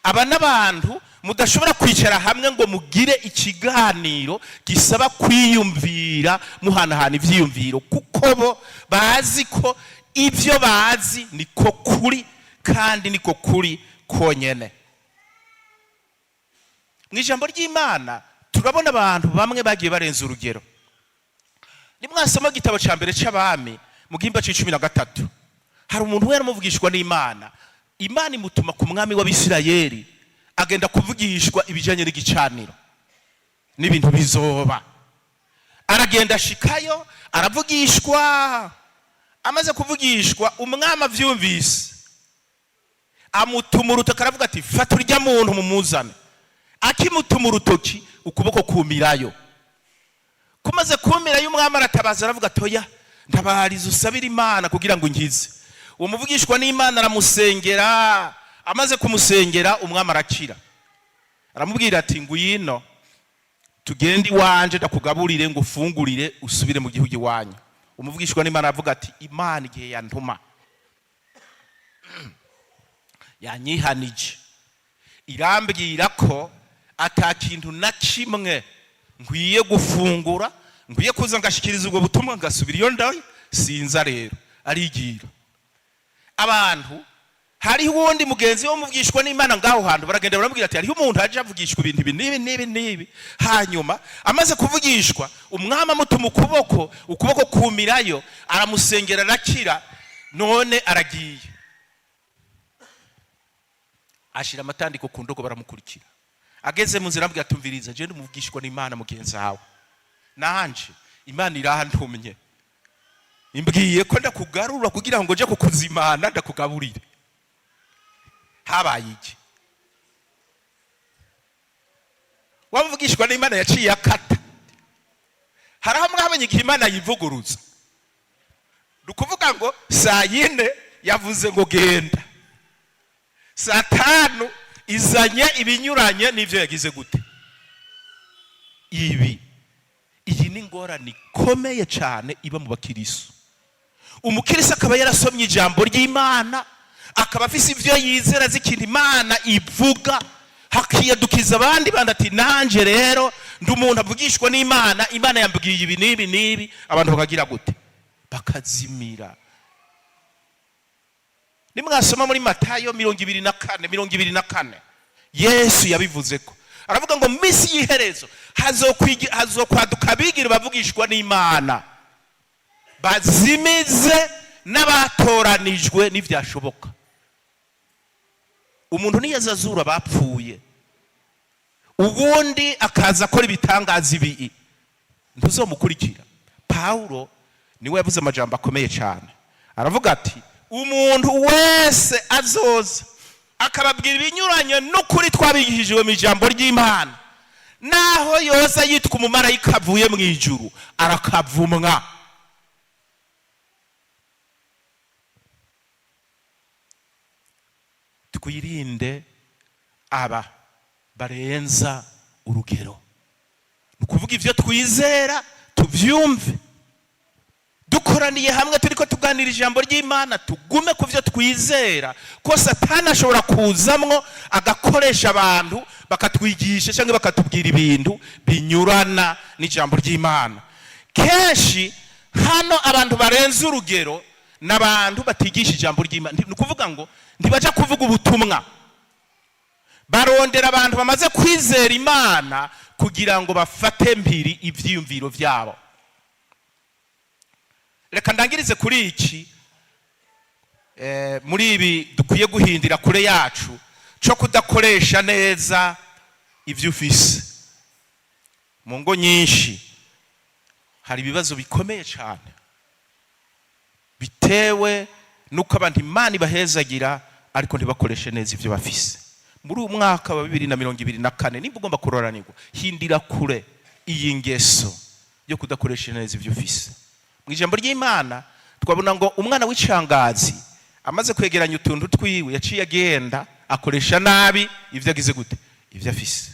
Aba n'abantu mudashobora kwicara hamwe ngo mugire ikiganiro gisaba kwiyumvira, muhanahana ivyiyumviro, kuko bo bazi ko ibyo bazi niko kuri, kandi niko kuri konyene. Mu ijambo ry'Imana turabona abantu bamwe bagiye barenza urugero. Nimwasoma igitabo cya mbere c'Abami mu gihimba c'13, hari umuntu we yaramuvugishwa n'Imana. Imana imutuma ku mwami w'Abisirayeli, agenda kuvugishwa ibijanye n'igicaniro n'ibintu bizoba. Aragenda ashikayo, aravugishwa. Amaze kuvugishwa, umwami avyumvise amutuma urutoki, aravuga ati: "Fata urya muntu mumuzane." Akimutuma urutoki, ukuboko kumirayo. Kumaze kumirayo, umwami aratabaza, aravuga ati: "Oya, ntabariza usabire Imana kugira ngo nkize." Uwo muvugishwa n'Imana aramusengera. Amaze kumusengera, umwami arakira. Aramubwira ati: "Ngwino tugende iwanje, ndakugaburire, ngo ufungurire, usubire mu gihugu iwanyu." Umuvugishwa n'Imana aravuga ati: "Imana igihe yantuma yanyihanije, irambwira ko ata kintu na kimwe nkwiye gufungura, nkwiye kuza ngashikiriza ubwo butumwa, ngasubira iyo ndaye. Sinza rero." Arigira. Abantu, hariho uwundi mugenzi wo muvugishwa n'Imana ngaho hantu, baragenda baramubwira ati: "Hariho umuntu aje avugishwa ibintu ibi n'ibi n'ibi n'ibi." Hanyuma amaze kuvugishwa, umwami amutuma ukuboko, ukuboko kumirayo, aramusengera, arakira, none aragiye. Ashira amatandiko ku ndogo, baramukurikira. Ageze mu nzira aramubwira ati: "Umviriza, je ndumuvugishwa n'Imana mugenzi wawe, nanje Imana irantumye, imbwiye ko ndakugarura kugira ngo nje kukuzimana, ndakugaburire." Habaye iki? Wamuvugishwa n'Imana yaciye akata. Hari aho mwabonye igihe Imana yivuguruza. Ni ukuvuga ngo saa 4 yavuze ngo genda, saa 5 izanye ibinyuranye n'ibyo yagize gute. Iyi ni ingorane ikomeye cyane iba mu bakirisu. Umukirisu akaba yarasomye ijambo ry'Imana, akaba afise ibyo yizera, azi ikintu Imana ivuga. Hakiyadukiza abandi bandi ati: "Nanje rero ndi umuntu avugishwa n'Imana, Imana yambwiye ibi n'ibi n'ibi." Abantu bakagira gute? Bakazimira. Nimwasoma muri Matayo 24, 24, Yesu yabivuze ko aravuga ngo minsi y'iherezo hazokwaduka abigira bavugishwa n'Imana, bazimize n'abatoranijwe n'ivyashoboka. Umuntu niyazazura bapfuye, ubundi akaza akora ibitangaza ibi, ntuzomukurikira. Pawulo niwe yavuze amajambo akomeye cyane, aravuga ati: "Umuntu wese azoza akababwira ibinyuranye n'ukuri twabigishijwe mu ijambo ry'Imana, naho yoza yitwa umumarayika avuye mu ijuru, arakavumwa." Twirinde aba barenza urugero. Ni ukuvuga ibyo twizera tubyumve. Dukoraniye hamwe, turiko tuganira ijambo ry'Imana, tugume ku byo twizera, ko Satani ashobora kuzamwo agakoresha abantu bakatwigisha cyangwa bakatubwira ibintu binyurana n'ijambo ry'Imana. Kenshi hano abantu barenze urugero n'abantu batigisha ijambo ry'Imana. Ni ukuvuga ngo ntibaja kuvuga ubutumwa, barondera abantu bamaze kwizera Imana kugira ngo bafate mpiri ivyiyumviro vyabo. Reka ndangirize kuri iki. Muri ibi dukwiye guhindira kure yacu cyo kudakoresha neza ibyo ufise. Mu ngo nyinshi hari ibibazo bikomeye cyane bitewe n'uko abantu Imana ibahezagira ariko ntibakoreshe neza ibyo bafise. Muri uyu mwaka wa 2024, nimba ugomba kuroranirwa, hindira kure iyi ngeso yo kudakoresha neza ibyo ufise. Mu ijambo ry'Imana twabona ngo umwana w'icangazi amaze kwegeranya utuntu twiwe, yaciye agenda akoresha nabi ibyo agize gute? Ibyo afise.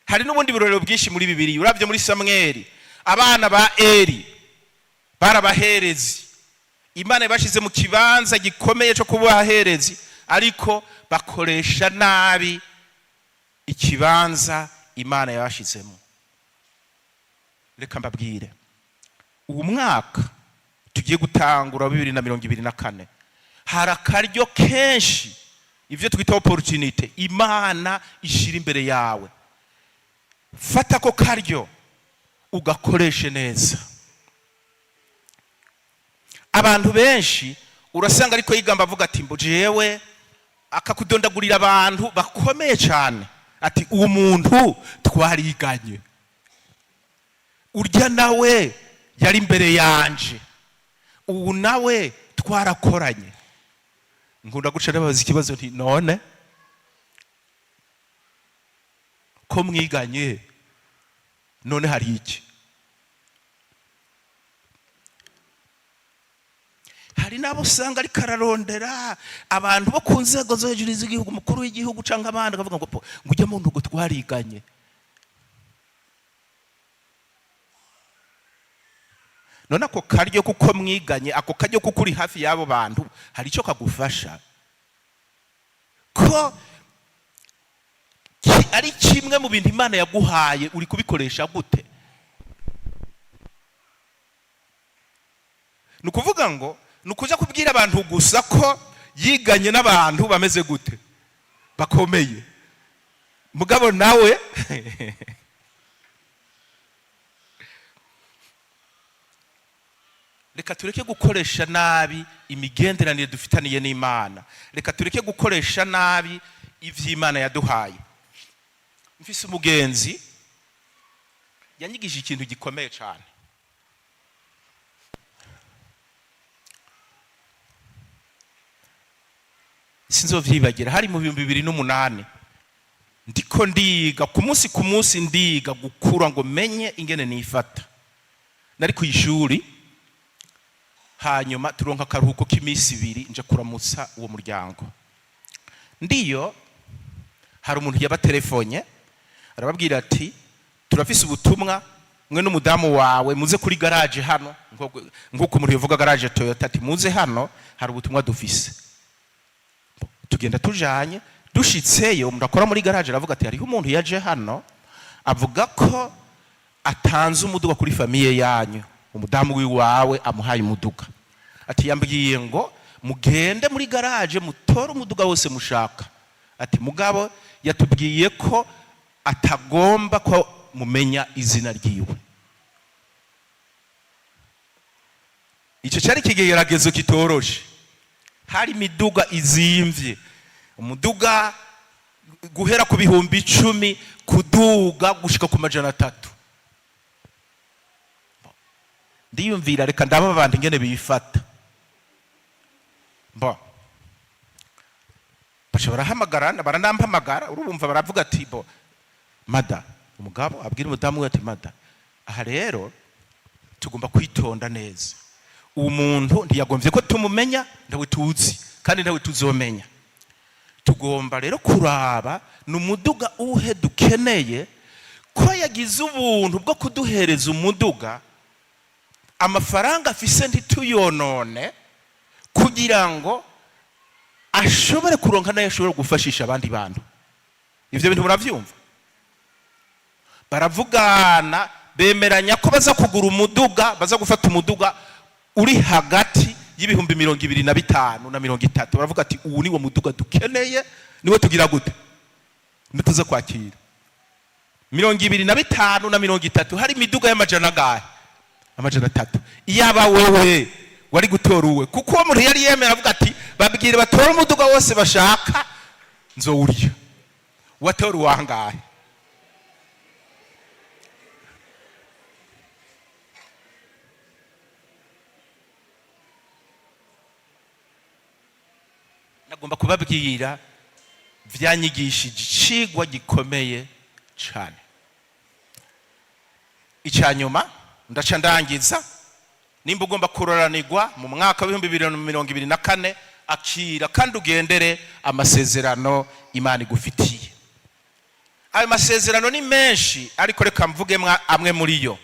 Hari n'ubundi burorero bwinshi muri Bibiri. Urabye muri Samweli, abana ba Eri barabaherezi, Imana yabashize mu kibanza gikomeye cyo kuba abaherezi, ariko bakoresha nabi ikibanza Imana yabashizemo. Reka mbabwire, ubu mwaka tugiye gutangura, 2024, hari akaryo kenshi, ibyo twita opportunité, Imana ishyira imbere yawe. Fata ako karyo ugakoreshe neza. Abantu benshi urasanga ariko yigamba avuga ati: "Mbo jewe", akakudondagurira abantu bakomeye cyane, ati: "Uwo muntu twariganye, urya nawe yari imbere yanje, ubu nawe twarakoranye." Nkunda guca ndabaza ikibazo nti: "None ko mwiganye, none hari iki?" Hari n'abo usanga ariko ararondera abantu bo ku nzego zo hejuru z'igihugu, umukuru w'igihugu cyangwa abandi, akavuga ngo: "Po, ngo ujye muntu ngo twariganye." None ako karyo kuko mwiganye, ako karyo kuko uri hafi y'abo bantu, hari icyo kagufasha? Ko ari kimwe mu bintu Imana yaguhaye, uri kubikoresha gute? Ni ukuvuga ngo ni ukuja kubwira abantu gusa ko yiganye n'abantu bameze gute? Bakomeye. Mugabo nawe reka tureke gukoresha nabi imigenderanire dufitaniye n'Imana, reka tureke gukoresha nabi ivy'Imana yaduhaye. Mfise umugenzi yanyigishije ikintu gikomeye cyane. Sinzovyibagira, hari mu 2008, ndiko ndiga ku munsi ku munsi, ndiga gukura ngo menye ingene nifata. Nari ku ishuri, hanyuma turonka akaruhuko k'iminsi 2, nja kuramutsa uwo muryango. Ndiyo hari umuntu yabatelefonye arababwira ati: "Turafise ubutumwa, mwe n'umudamu wawe muze kuri garage hano", nk'uko umuntu yavuga garage Toyota, ati: "Muze hano, hari ubutumwa dufise." Tugenda tujanye, Dushitseyo, umuntu akora muri garage aravuga ati: "Hariho umuntu yaje hano avuga ko atanze umuduga kuri famille yanyu, umudamu wiwawe amuhaye umuduga." Ati: "Yambwiye ngo mugende muri garage mutore umuduga wose mushaka." Ati: "Mugabo yatubwiye ko atagomba ko mumenya izina ryiwe." Icyo cyari ikigeragezo kitoroshe. Hari imiduga izimvye, umuduga guhera ku 10,000 kuduga gushika ku 300. Ndiyumvira: reka ndaba abantu ingene bifata. Bo baca barahamagarana, baranampamagara. Urumva, baravuga ati: "Bo mada." Umugabo abwira umudamu we ati: "Mada, aha rero tugomba kwitonda neza. Uwo muntu ntiyagombye ko tumumenya, ntawe tuzi kandi ntawe tuzomenya. Tugomba rero kuraba ni umuduga uhe dukeneye, ko yagize ubuntu bwo kuduhereza umuduga, amafaranga afise ntituyonone, kugira ngo ashobore kuronka nayo ashobore gufashisha abandi bantu." Ivyo bintu muravyumva? Baravugana, bemeranya ko baza kugura umuduga, baza gufata umuduga uri hagati y'25,000 na 30. Baravuga ati: "Ubu niwo muduga dukeneye, niwo tugira gute, tuza kwakira." 25 na 30, hari imiduga y'amajana angahe? 300. Iyaba wewe wari gutora uwe? Kuko uwo muntu yari yemera, avuga ati: "Babwire batore umuduga wose bashaka, nzowurya." Watora uwangahe? Nagomba kubabwira, vyanyigishije icigwa gikomeye cane. Icya nyuma, ndaca ndangiza. Nimba ugomba kuroranirwa mu mwaka w'2024, akira kandi ugendere amasezerano Imana igufitiye. Ayo masezerano ni menshi, ariko reka mvuge amwe muri yo.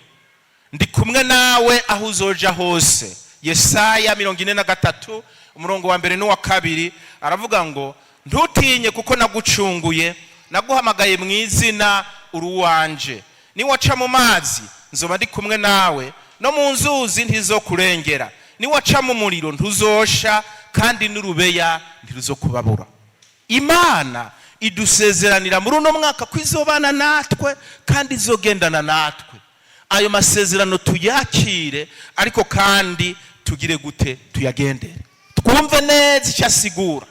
"Ndi kumwe nawe aho uzoja hose." Yesaya 43, umurongo wa mbere n'uwa kabiri, aravuga ngo: "Ntutinye, kuko nagucunguye, naguhamagaye mu izina, uri uwanje. Niwaca mu mazi, nzoba ndi kumwe nawe, no mu nzuzi ntizokurengera. Niwaca mu muriro, ntuzosha, kandi n'urubeya ntiruzokubabura." Imana idusezeranira muri uno mwaka ko izobana natwe kandi izogendana natwe. Ayo masezerano tuyakire, ariko kandi tugire gute? Tuyagendere, twumve neza icyo asigura.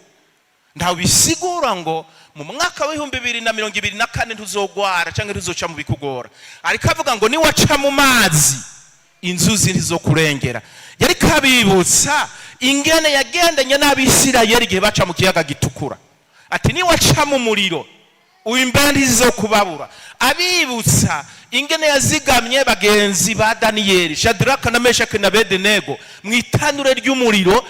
Ntawe bisigura ngo mu mwaka w'2024 ntuzogwara cyangwa ntuzoca mu bikugora, ariko avuga ngo niwaca mu mazi, inzuzi ntizokurengera. Yari kabibutsa ingene yagendanye n'Abisirayeli igihe baca mu kiyaga Gitukura. Ati: "Niwaca mu muriro, imbeho ntizokubabura." Abibutsa ingene yazigamye bagenzi ba Daniyeli, Shadraka na Meshaki na Bedenego, mu itanure ry'umuriro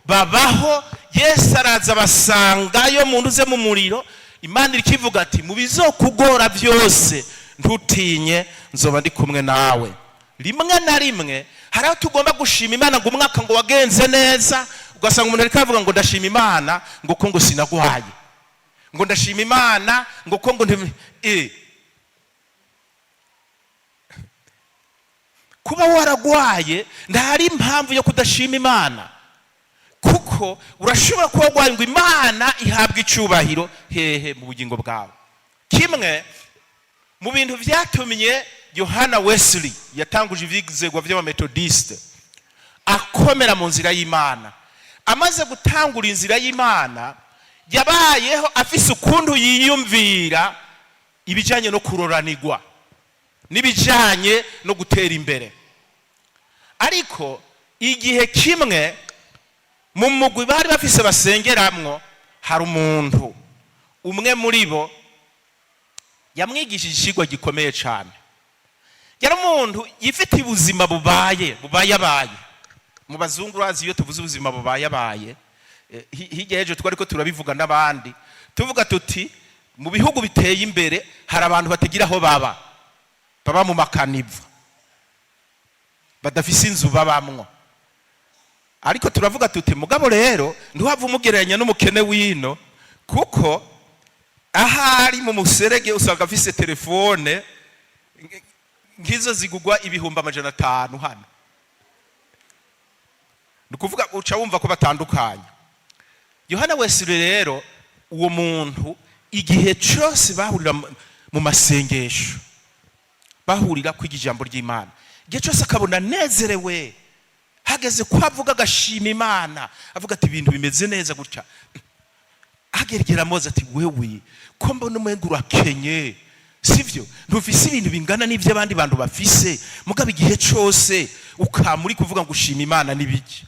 babaho. Yesu araza basangayo mu ntuze mu muriro. Imana irikivuga ati: "Mu bizokugora byose, ntutinye, nzoba ndi kumwe nawe." Rimwe na rimwe hari aho tugomba gushima Imana ngo umwaka ngo wagenze neza, ugasanga umuntu ariko avuga ngo: "Ndashima Imana ngo ko ngo sinagwaye," ngo: "Ndashima Imana ngo ko ngo Kuba waragwaye ntari impamvu yo kudashima Imana, kuko urashobora kuba warwaye ngo Imana ihabwe icubahiro hehe? Mu bugingo bwawe. Kimwe mu bintu byatumye Yohana Wesley, yatanguje ivyizegwa vy'Abametodiste, akomera mu nzira y'Imana, amaze gutangura inzira y'Imana, yabayeho afise ukuntu yiyumvira ibijanye no kuroranirwa n'ibijanye no gutera imbere. Ariko igihe kimwe mu mugwi bari bafise basengeramwo, hari umuntu umwe muri bo yamwigishije ikigwa gikomeye cyane. Yari umuntu yifitiye ubuzima bubaye bubayabaye. Mu bazungu, urazi, iyo tuvuze ubuzima bubayabaye, hirya y'ejo twari ko turabivuga n'abandi, tuvuga tuti mu bihugu biteye imbere hari abantu batagira aho baba, baba mu makanivu, badafise inzu babamwo. Ariko turavuga tuti: "Mugabo rero ntiwava umugereranya n'umukene w'ino," kuko Ahari mu muserege usanga afise telefone nk'izo zigugwa 500,000 hano. Ni ukuvuga uca wumva ko batandukanye. Yohana Wesire rero, uwo muntu, igihe cyose bahurira mu masengesho, bahurira kwiga ijambo ry'Imana, igihe cyose akabona anezerewe, hageze ko avuga agashima Imana, avuga ati: "Ibintu bimeze neza gutya." Ageragera amoza ati: "Wewe ko mbona umenga urakenye, sivyo? Ntufise ibintu bingana n'ibyo abandi bantu bafise, mugabo igihe cyose ukama uri kuvuga ngo ushima Imana, n'ibiki?"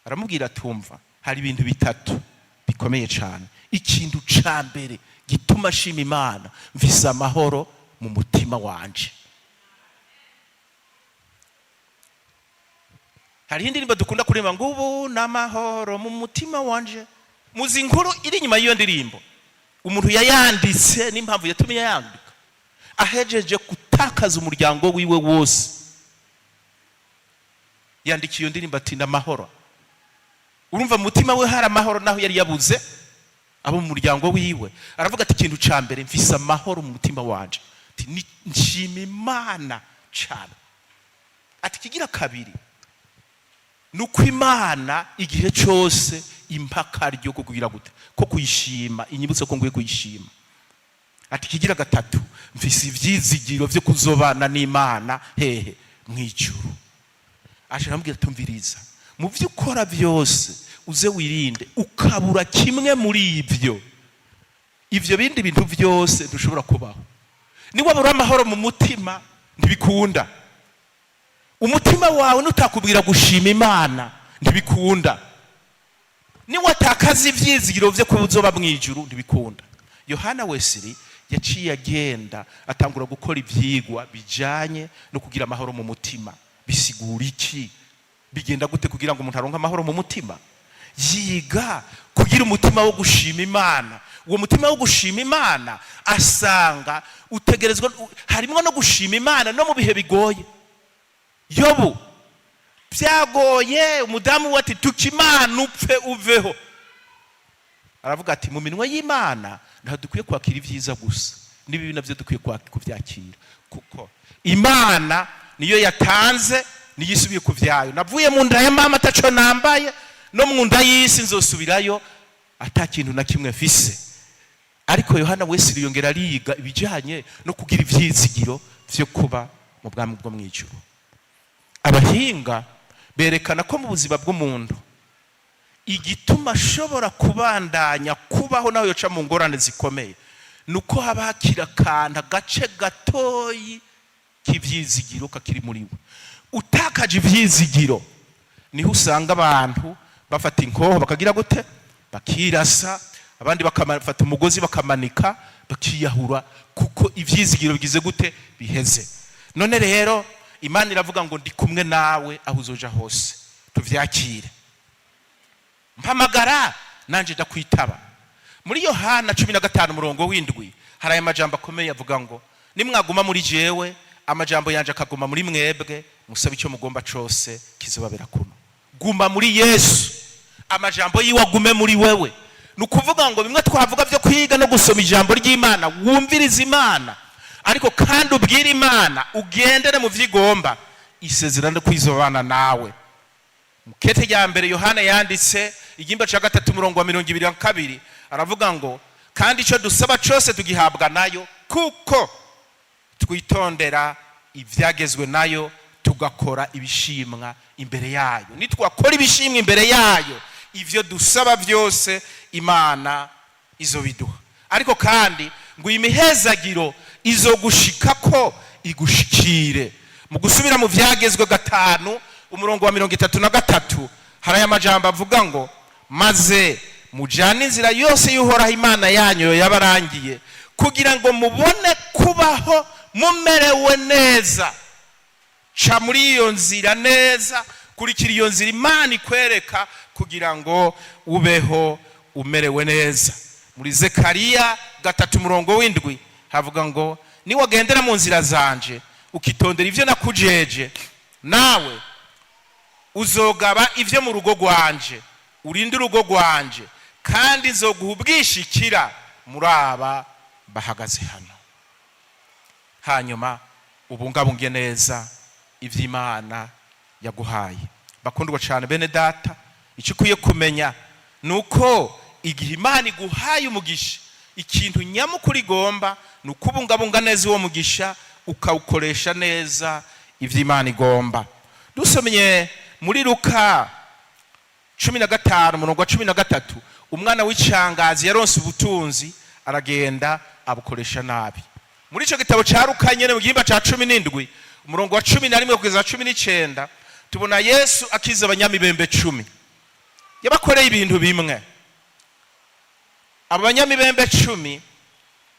Aramubwira, atumva hari ibintu bitatu bikomeye cyane. Ikintu ca mbere gituma ashima Imana: mvise amahoro mu mutima wanje. Hariho indirimbo dukunda kuririmba ngo "Ubu ni amahoro mu mutima wanje". Muzi inkuru iri inyuma y'iyo ndirimbo, umuntu yayanditse n'impamvu yatumye yayandika? Ahejeje gutakaza umuryango wiwe wose, yandika iyo ndirimbo ati: "Amahoro." Urumva mu mutima we hari amahoro, naho yari yabuze abo mu muryango wiwe. Aravuga ati: "Ikintu cya mbere, mfise amahoro mu mutima wanje." Ati: "Nshima Imana cyane." Ati: "Kigira kabiri ni uko Imana igihe cyose impaka ryo kugira gute ko kuyishima, inyibutse ko nguye kuyishima." Ati: "Kigira gatatu, mfise ivyizigiro vyo kuzobana n'Imana hehe? Mu ijuru." Aje aramubwira: "Tumviriza, mu byo ukora byose uze wirinde ukabura kimwe muri ibyo, ibyo bindi bintu byose ntushobora kubaho. Niwabura amahoro mu mutima, ntibikunda. Umutima wawe nutakubwira gushima Imana, ntibikunda. Niwatakaza ivyizigiro vyo kuzoba mu ijuru, ntibikunda." Yohana Wesiri yaciye agenda atangura gukora ivyigwa bijanye no kugira amahoro mu mutima. Bisigura iki? Bigenda gute kugira ngo umuntu aronke amahoro mu mutima? Yiga kugira umutima wo gushima Imana. Uwo mutima wo gushima Imana asanga utegerezwa harimwo no gushima Imana no mu bihe bigoye. Yobu byagoye, umudamu we ati: "Tuka Imana upfe uveho." Aravuga ati: "Mu minwe y'Imana ntabwo dukwiye kwakira ibyiza gusa, n'ibibi nabyo dukwiye kubyakira, kuko Imana niyo yatanze, niyo isubiye ku byayo. Navuye mu nda ya mama ataco nambaye, no mu nda y'isi nzosubirayo ata kintu na kimwe mfise." Ariko Yohana wese yongera ariga ibijyanye no kugira ivyizigiro vyo kuba mu bwami bwo mu ijuru. Abahinga berekana ko mu buzima bw'umuntu, igituma ashobora kubandanya kubaho nawe yoca mu ngorane zikomeye, ni uko haba hakiri akantu, agace gatoyi k'ibyizigiro kakiri muri we. Utakaje ibyizigiro, niho usanga abantu bafata inkoho bakagira gute? Bakirasa, abandi bakafata umugozi bakamanika, bakiyahura, kuko ibyizigiro bigize gute? Biheze. None rero Imana iravuga ngo: "Ndi kumwe nawe aho uzoja hose." Tuvyakire. "Mpamagara nanje ndakwitaba." Muri Yohana 15 umurongo w'7 hari aya majambo akomeye avuga ngo: "Nimwaguma muri jewe, amajambo yanje akaguma muri mwebwe, musabe icyo mugomba cose, kizobabera kuno." Guma muri Yesu, amajambo yiwe agume muri wewe. Ni ukuvuga ngo bimwe twavuga byo kwiga no gusoma ijambo ry'Imana, wumvirize Imana, ariko kandi ubwire Imana, ugendere mu vyigomba, isezerano kwizobana nawe. Mukete rya mbere Yohana yanditse, igimba cya 3 umurongo wa 22, aravuga ngo: "Kandi icyo dusaba cyose tugihabwa nayo, kuko twitondera ibyagezwe nayo, tugakora ibishimwa imbere yayo." Nitwakora ibishimwa imbere yayo, ibyo dusaba byose Imana izobiduha. Ariko kandi ngo imihezagiro izogushika ko igushikire. Mu gusubira mu Byagezwe 5 umurongo wa 33, hari aya majambo avuga ngo: "Maze mujane inzira yose y'Uhoraho Imana yanyu yabarangiye, kugira ngo mubone kubaho mumerewe neza." Ca muri iyo nzira neza, kurikira iyo nzira Imana ikwereka, kugira ngo ubeho umerewe neza. Muri Zekariya 3 umurongo w'7 havuga ngo: "Niwagendera mu nzira zanje, ukitondera ibyo nakujeje, nawe uzogaba ibyo mu rugo rwanje, urinde urugo rwanje, kandi nzoguha ubwishikira." Muri aba bahagaze hano, hanyuma ubungabunge neza iby'Imana yaguhaye. Bakundwa cyane, bene Data, icyo ukwiye kumenya ni uko igihe Imana iguhaye umugisha, ikintu nyamukuru igomba ni ukubungabunga neza uwo mugisha, ukawukoresha neza iby'Imana igomba. Dusomye muri Luka 15, umurongo wa 13, umwana w'icangazi yaronse ubutunzi, aragenda abukoresha nabi. Muri icyo gitabo cya Luka nyene, mu gihimba cya 17, umurongo wa 11 kugeza 19, tubona Yesu akiza abanyamibembe 10. Yabakoreye ibintu bimwe. Abo banyamibembe 10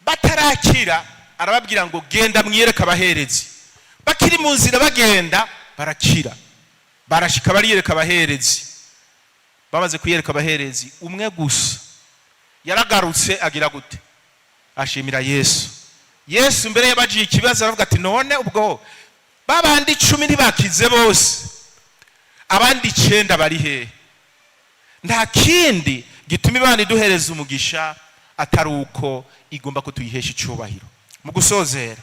batarakira, arababwira ngo: "Genda mwiyereke abaherezi." Bakiri mu nzira bagenda, barakira. Barashika, bariyereka abaherezi. Bamaze kwiyereka abaherezi, umwe gusa yaragarutse. Agira gute? Ashimira Yesu. Yesu mbere yabajiye ikibazo, aravuga ati: "None ubwo babandi 10 ntibakize bose? Abandi 9 bari hehe?" Nta kindi gituma Imana iduhereza umugisha atari uko igomba ko tuyihesha icyubahiro. Mu gusozera,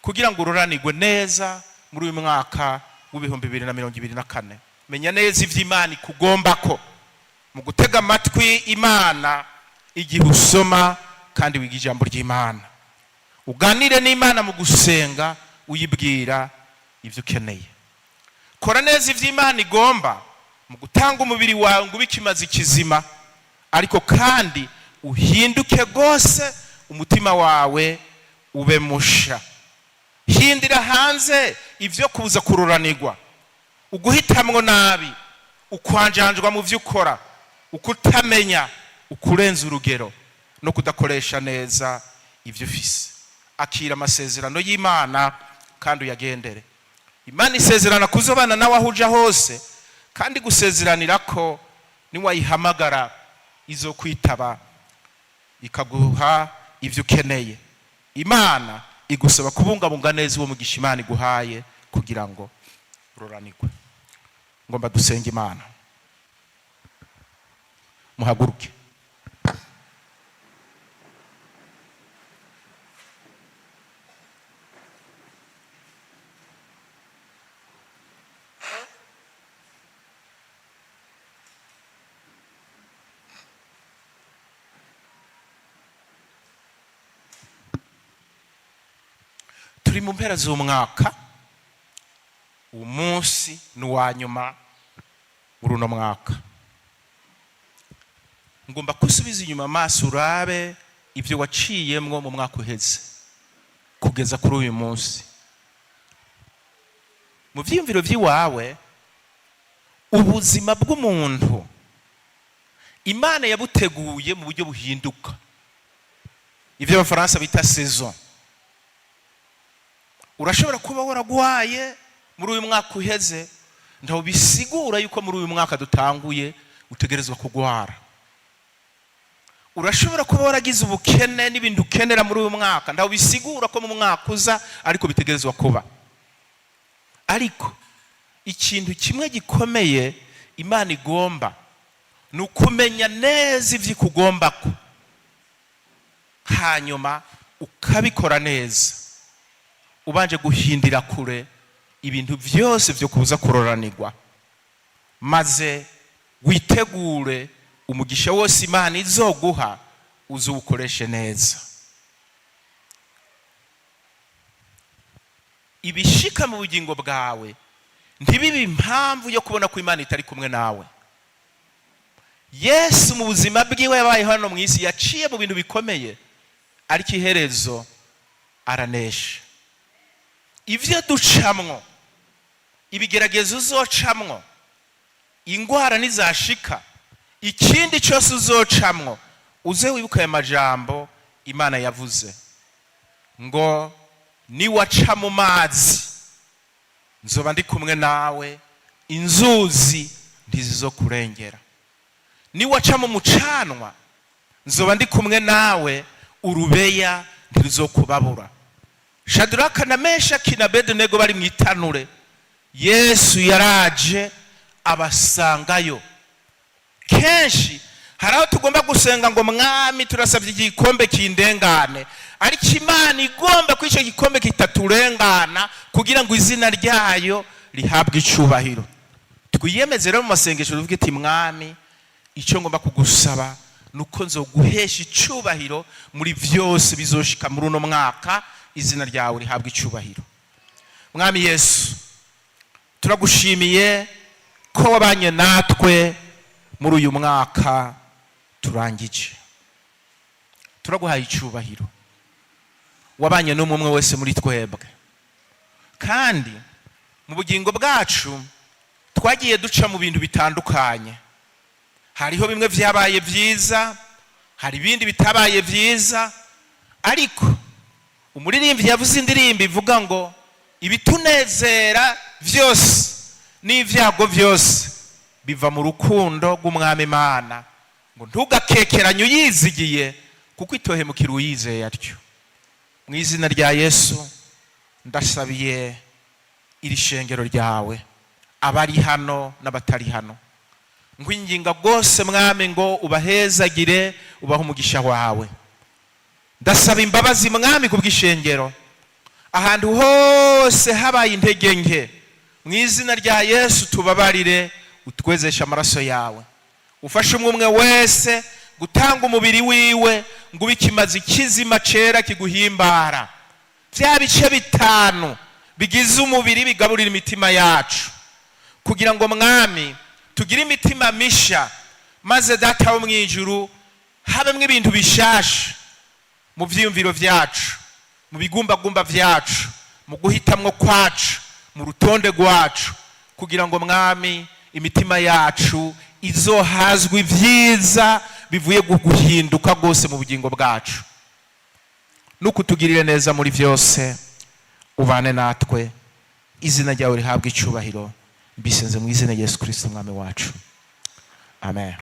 kugira ngo ururanirwe neza muri uyu mwaka w'2024, menya neza iby'Imana ikugomba ko mu gutega amatwi Imana igihe usoma kandi wiga ijambo ry'Imana. Uganire n'Imana mu gusenga, uyibwira ibyo ukeneye. Kora neza iby'Imana igomba mu gutanga umubiri wawe ngo ube ikimazi kizima, ariko kandi uhinduke rwose, umutima wawe ube musha. Hindira hanze ibyo kuza kururanirwa, uguhitamwo nabi, ukwanjanjwa mu byo ukora, ukutamenya, ukurenza urugero no kudakoresha neza ibyo ufise. Akira amasezerano y'Imana kandi uyagendere. Imana isezerana kuzobana nawe aho uja hose, kandi gusezeranira ko niwayihamagara izo kwitaba, ikaguha ibyo ukeneye. Imana igusaba kubungabunga neza uwo mugisha Imana iguhaye kugira ngo ururanirwe. Ngomba dusenga Imana. Muhaguruke. Turi mu mpera z'umwaka. Umunsi ni uwa nyuma muri uno mwaka. Ngomba gusubiza inyuma amaso, urabe ibyo waciyemwo mu mwaka uheze kugeza kuri uyu munsi. Mu byiyumviro by'iwawe, ubuzima bw'umuntu Imana yabuteguye mu buryo buhinduka, ibyo Abafaransa bita saison. Urashobora kuba waragwaye muri uyu mwaka uheze, ntaho bisigura yuko muri uyu mwaka dutanguye utegerezwa kugwara. Urashobora kuba waragize ubukene n'ibintu ukenera muri uyu mwaka, ntaho bisigura ko mu mwaka uza ariko bitegerezwa kuba. Ariko ikintu kimwe gikomeye Imana igomba ni ukumenya neza ibyo ikugomba ko, hanyuma ukabikora neza, ubanje guhindira kure ibintu byose byo kuza kuroranirwa, maze witegure umugisha wose Imana izoguha, uzuwukoreshe neza. Ibishika mu bugingo bwawe ntibibe impamvu yo kubona ko Imana itari kumwe nawe. Yesu mu buzima bwiwe yabaye hano mu isi, yaciye mu bintu bikomeye, ariko iherezo aranesha. Ibyo ducamwo, ibigeragezo uzocamwo, ingwara nizashika, ikindi cyose uzocamwo, uze wibuke aya majambo Imana yavuze ngo: "Niwaca mu mazi, nzoba ndi kumwe nawe, inzuzi ntizizokurengera. Niwaca mu mucanwa, nzoba ndi kumwe nawe, urubeya ntiruzokubabura." Shaduraka na Meshaki na Abedenego bari mu itanure, Yesu yaraje abasangayo. Kenshi Hari aho tugomba gusenga ngo: "Mwami, turasabye igikombe kindengane," ariko Imana igomba ko icyo gikombe kitaturengana kugira ngo izina ryayo rihabwe icubahiro. Twiyemeze rero mu masengesho, tuvuge iti: "Mwami, icyo ngomba kugusaba ni uko nzoguhesha icubahiro muri byose bizoshika muri uno mwaka, izina ryawe rihabwe icubahiro." Mwami Yesu, turagushimiye ko wabanye natwe muri uyu mwaka turangije. Turaguhaye icubahiro. Wabanye n'umwe wese muri twebwe, kandi mu bugingo bwacu twagiye duca mu bintu bitandukanye. Hariho bimwe byabaye byiza, hari ibindi bitabaye byiza, ariko umuririmbyi yavuze indirimbo ivuga ngo ibitunezera byose n'ibyago byose biva mu rukundo rw'Umwami Imana, ngo ntugakekeranye uyizigiye, kuko itohemukira uyizeye atyo. Mu izina rya Yesu, ndasabiye iri shengero ryawe, abari hano n'abatari hano, ngwinginga rwose, Mwami, ngo ubahezagire, ubahe umugisha wawe. Ndasaba imbabazi, Mwami, ku bw'ishengero, ahantu hose habaye intege nke. Mu izina rya Yesu, tubabarire, utwezeshe amaraso yawe, ufashe umwe umwe wese gutanga umubiri wiwe ngo ube ikimazi kizima cera kiguhimbara. Bya bice bitanu bigize umubiri bigaburira imitima yacu, kugira ngo, Mwami, tugire imitima misha, maze Data wo mu ijuru, habemwo ibintu bishasha mu vyiyumviro vyacu, mu bigumbagumba vyacu, mu guhitamwo kwacu, mu rutonde rwacu, kugira ngo, Mwami, imitima yacu izohazwe ibyiza bivuye guhinduka rwose mu bugingo bwacu. Nukutugirire neza muri byose, ubane natwe, izina ryawe rihabwe icyubahiro. Mbisenze mu izina rya Yesu Kirisito Umwami wacu, amen.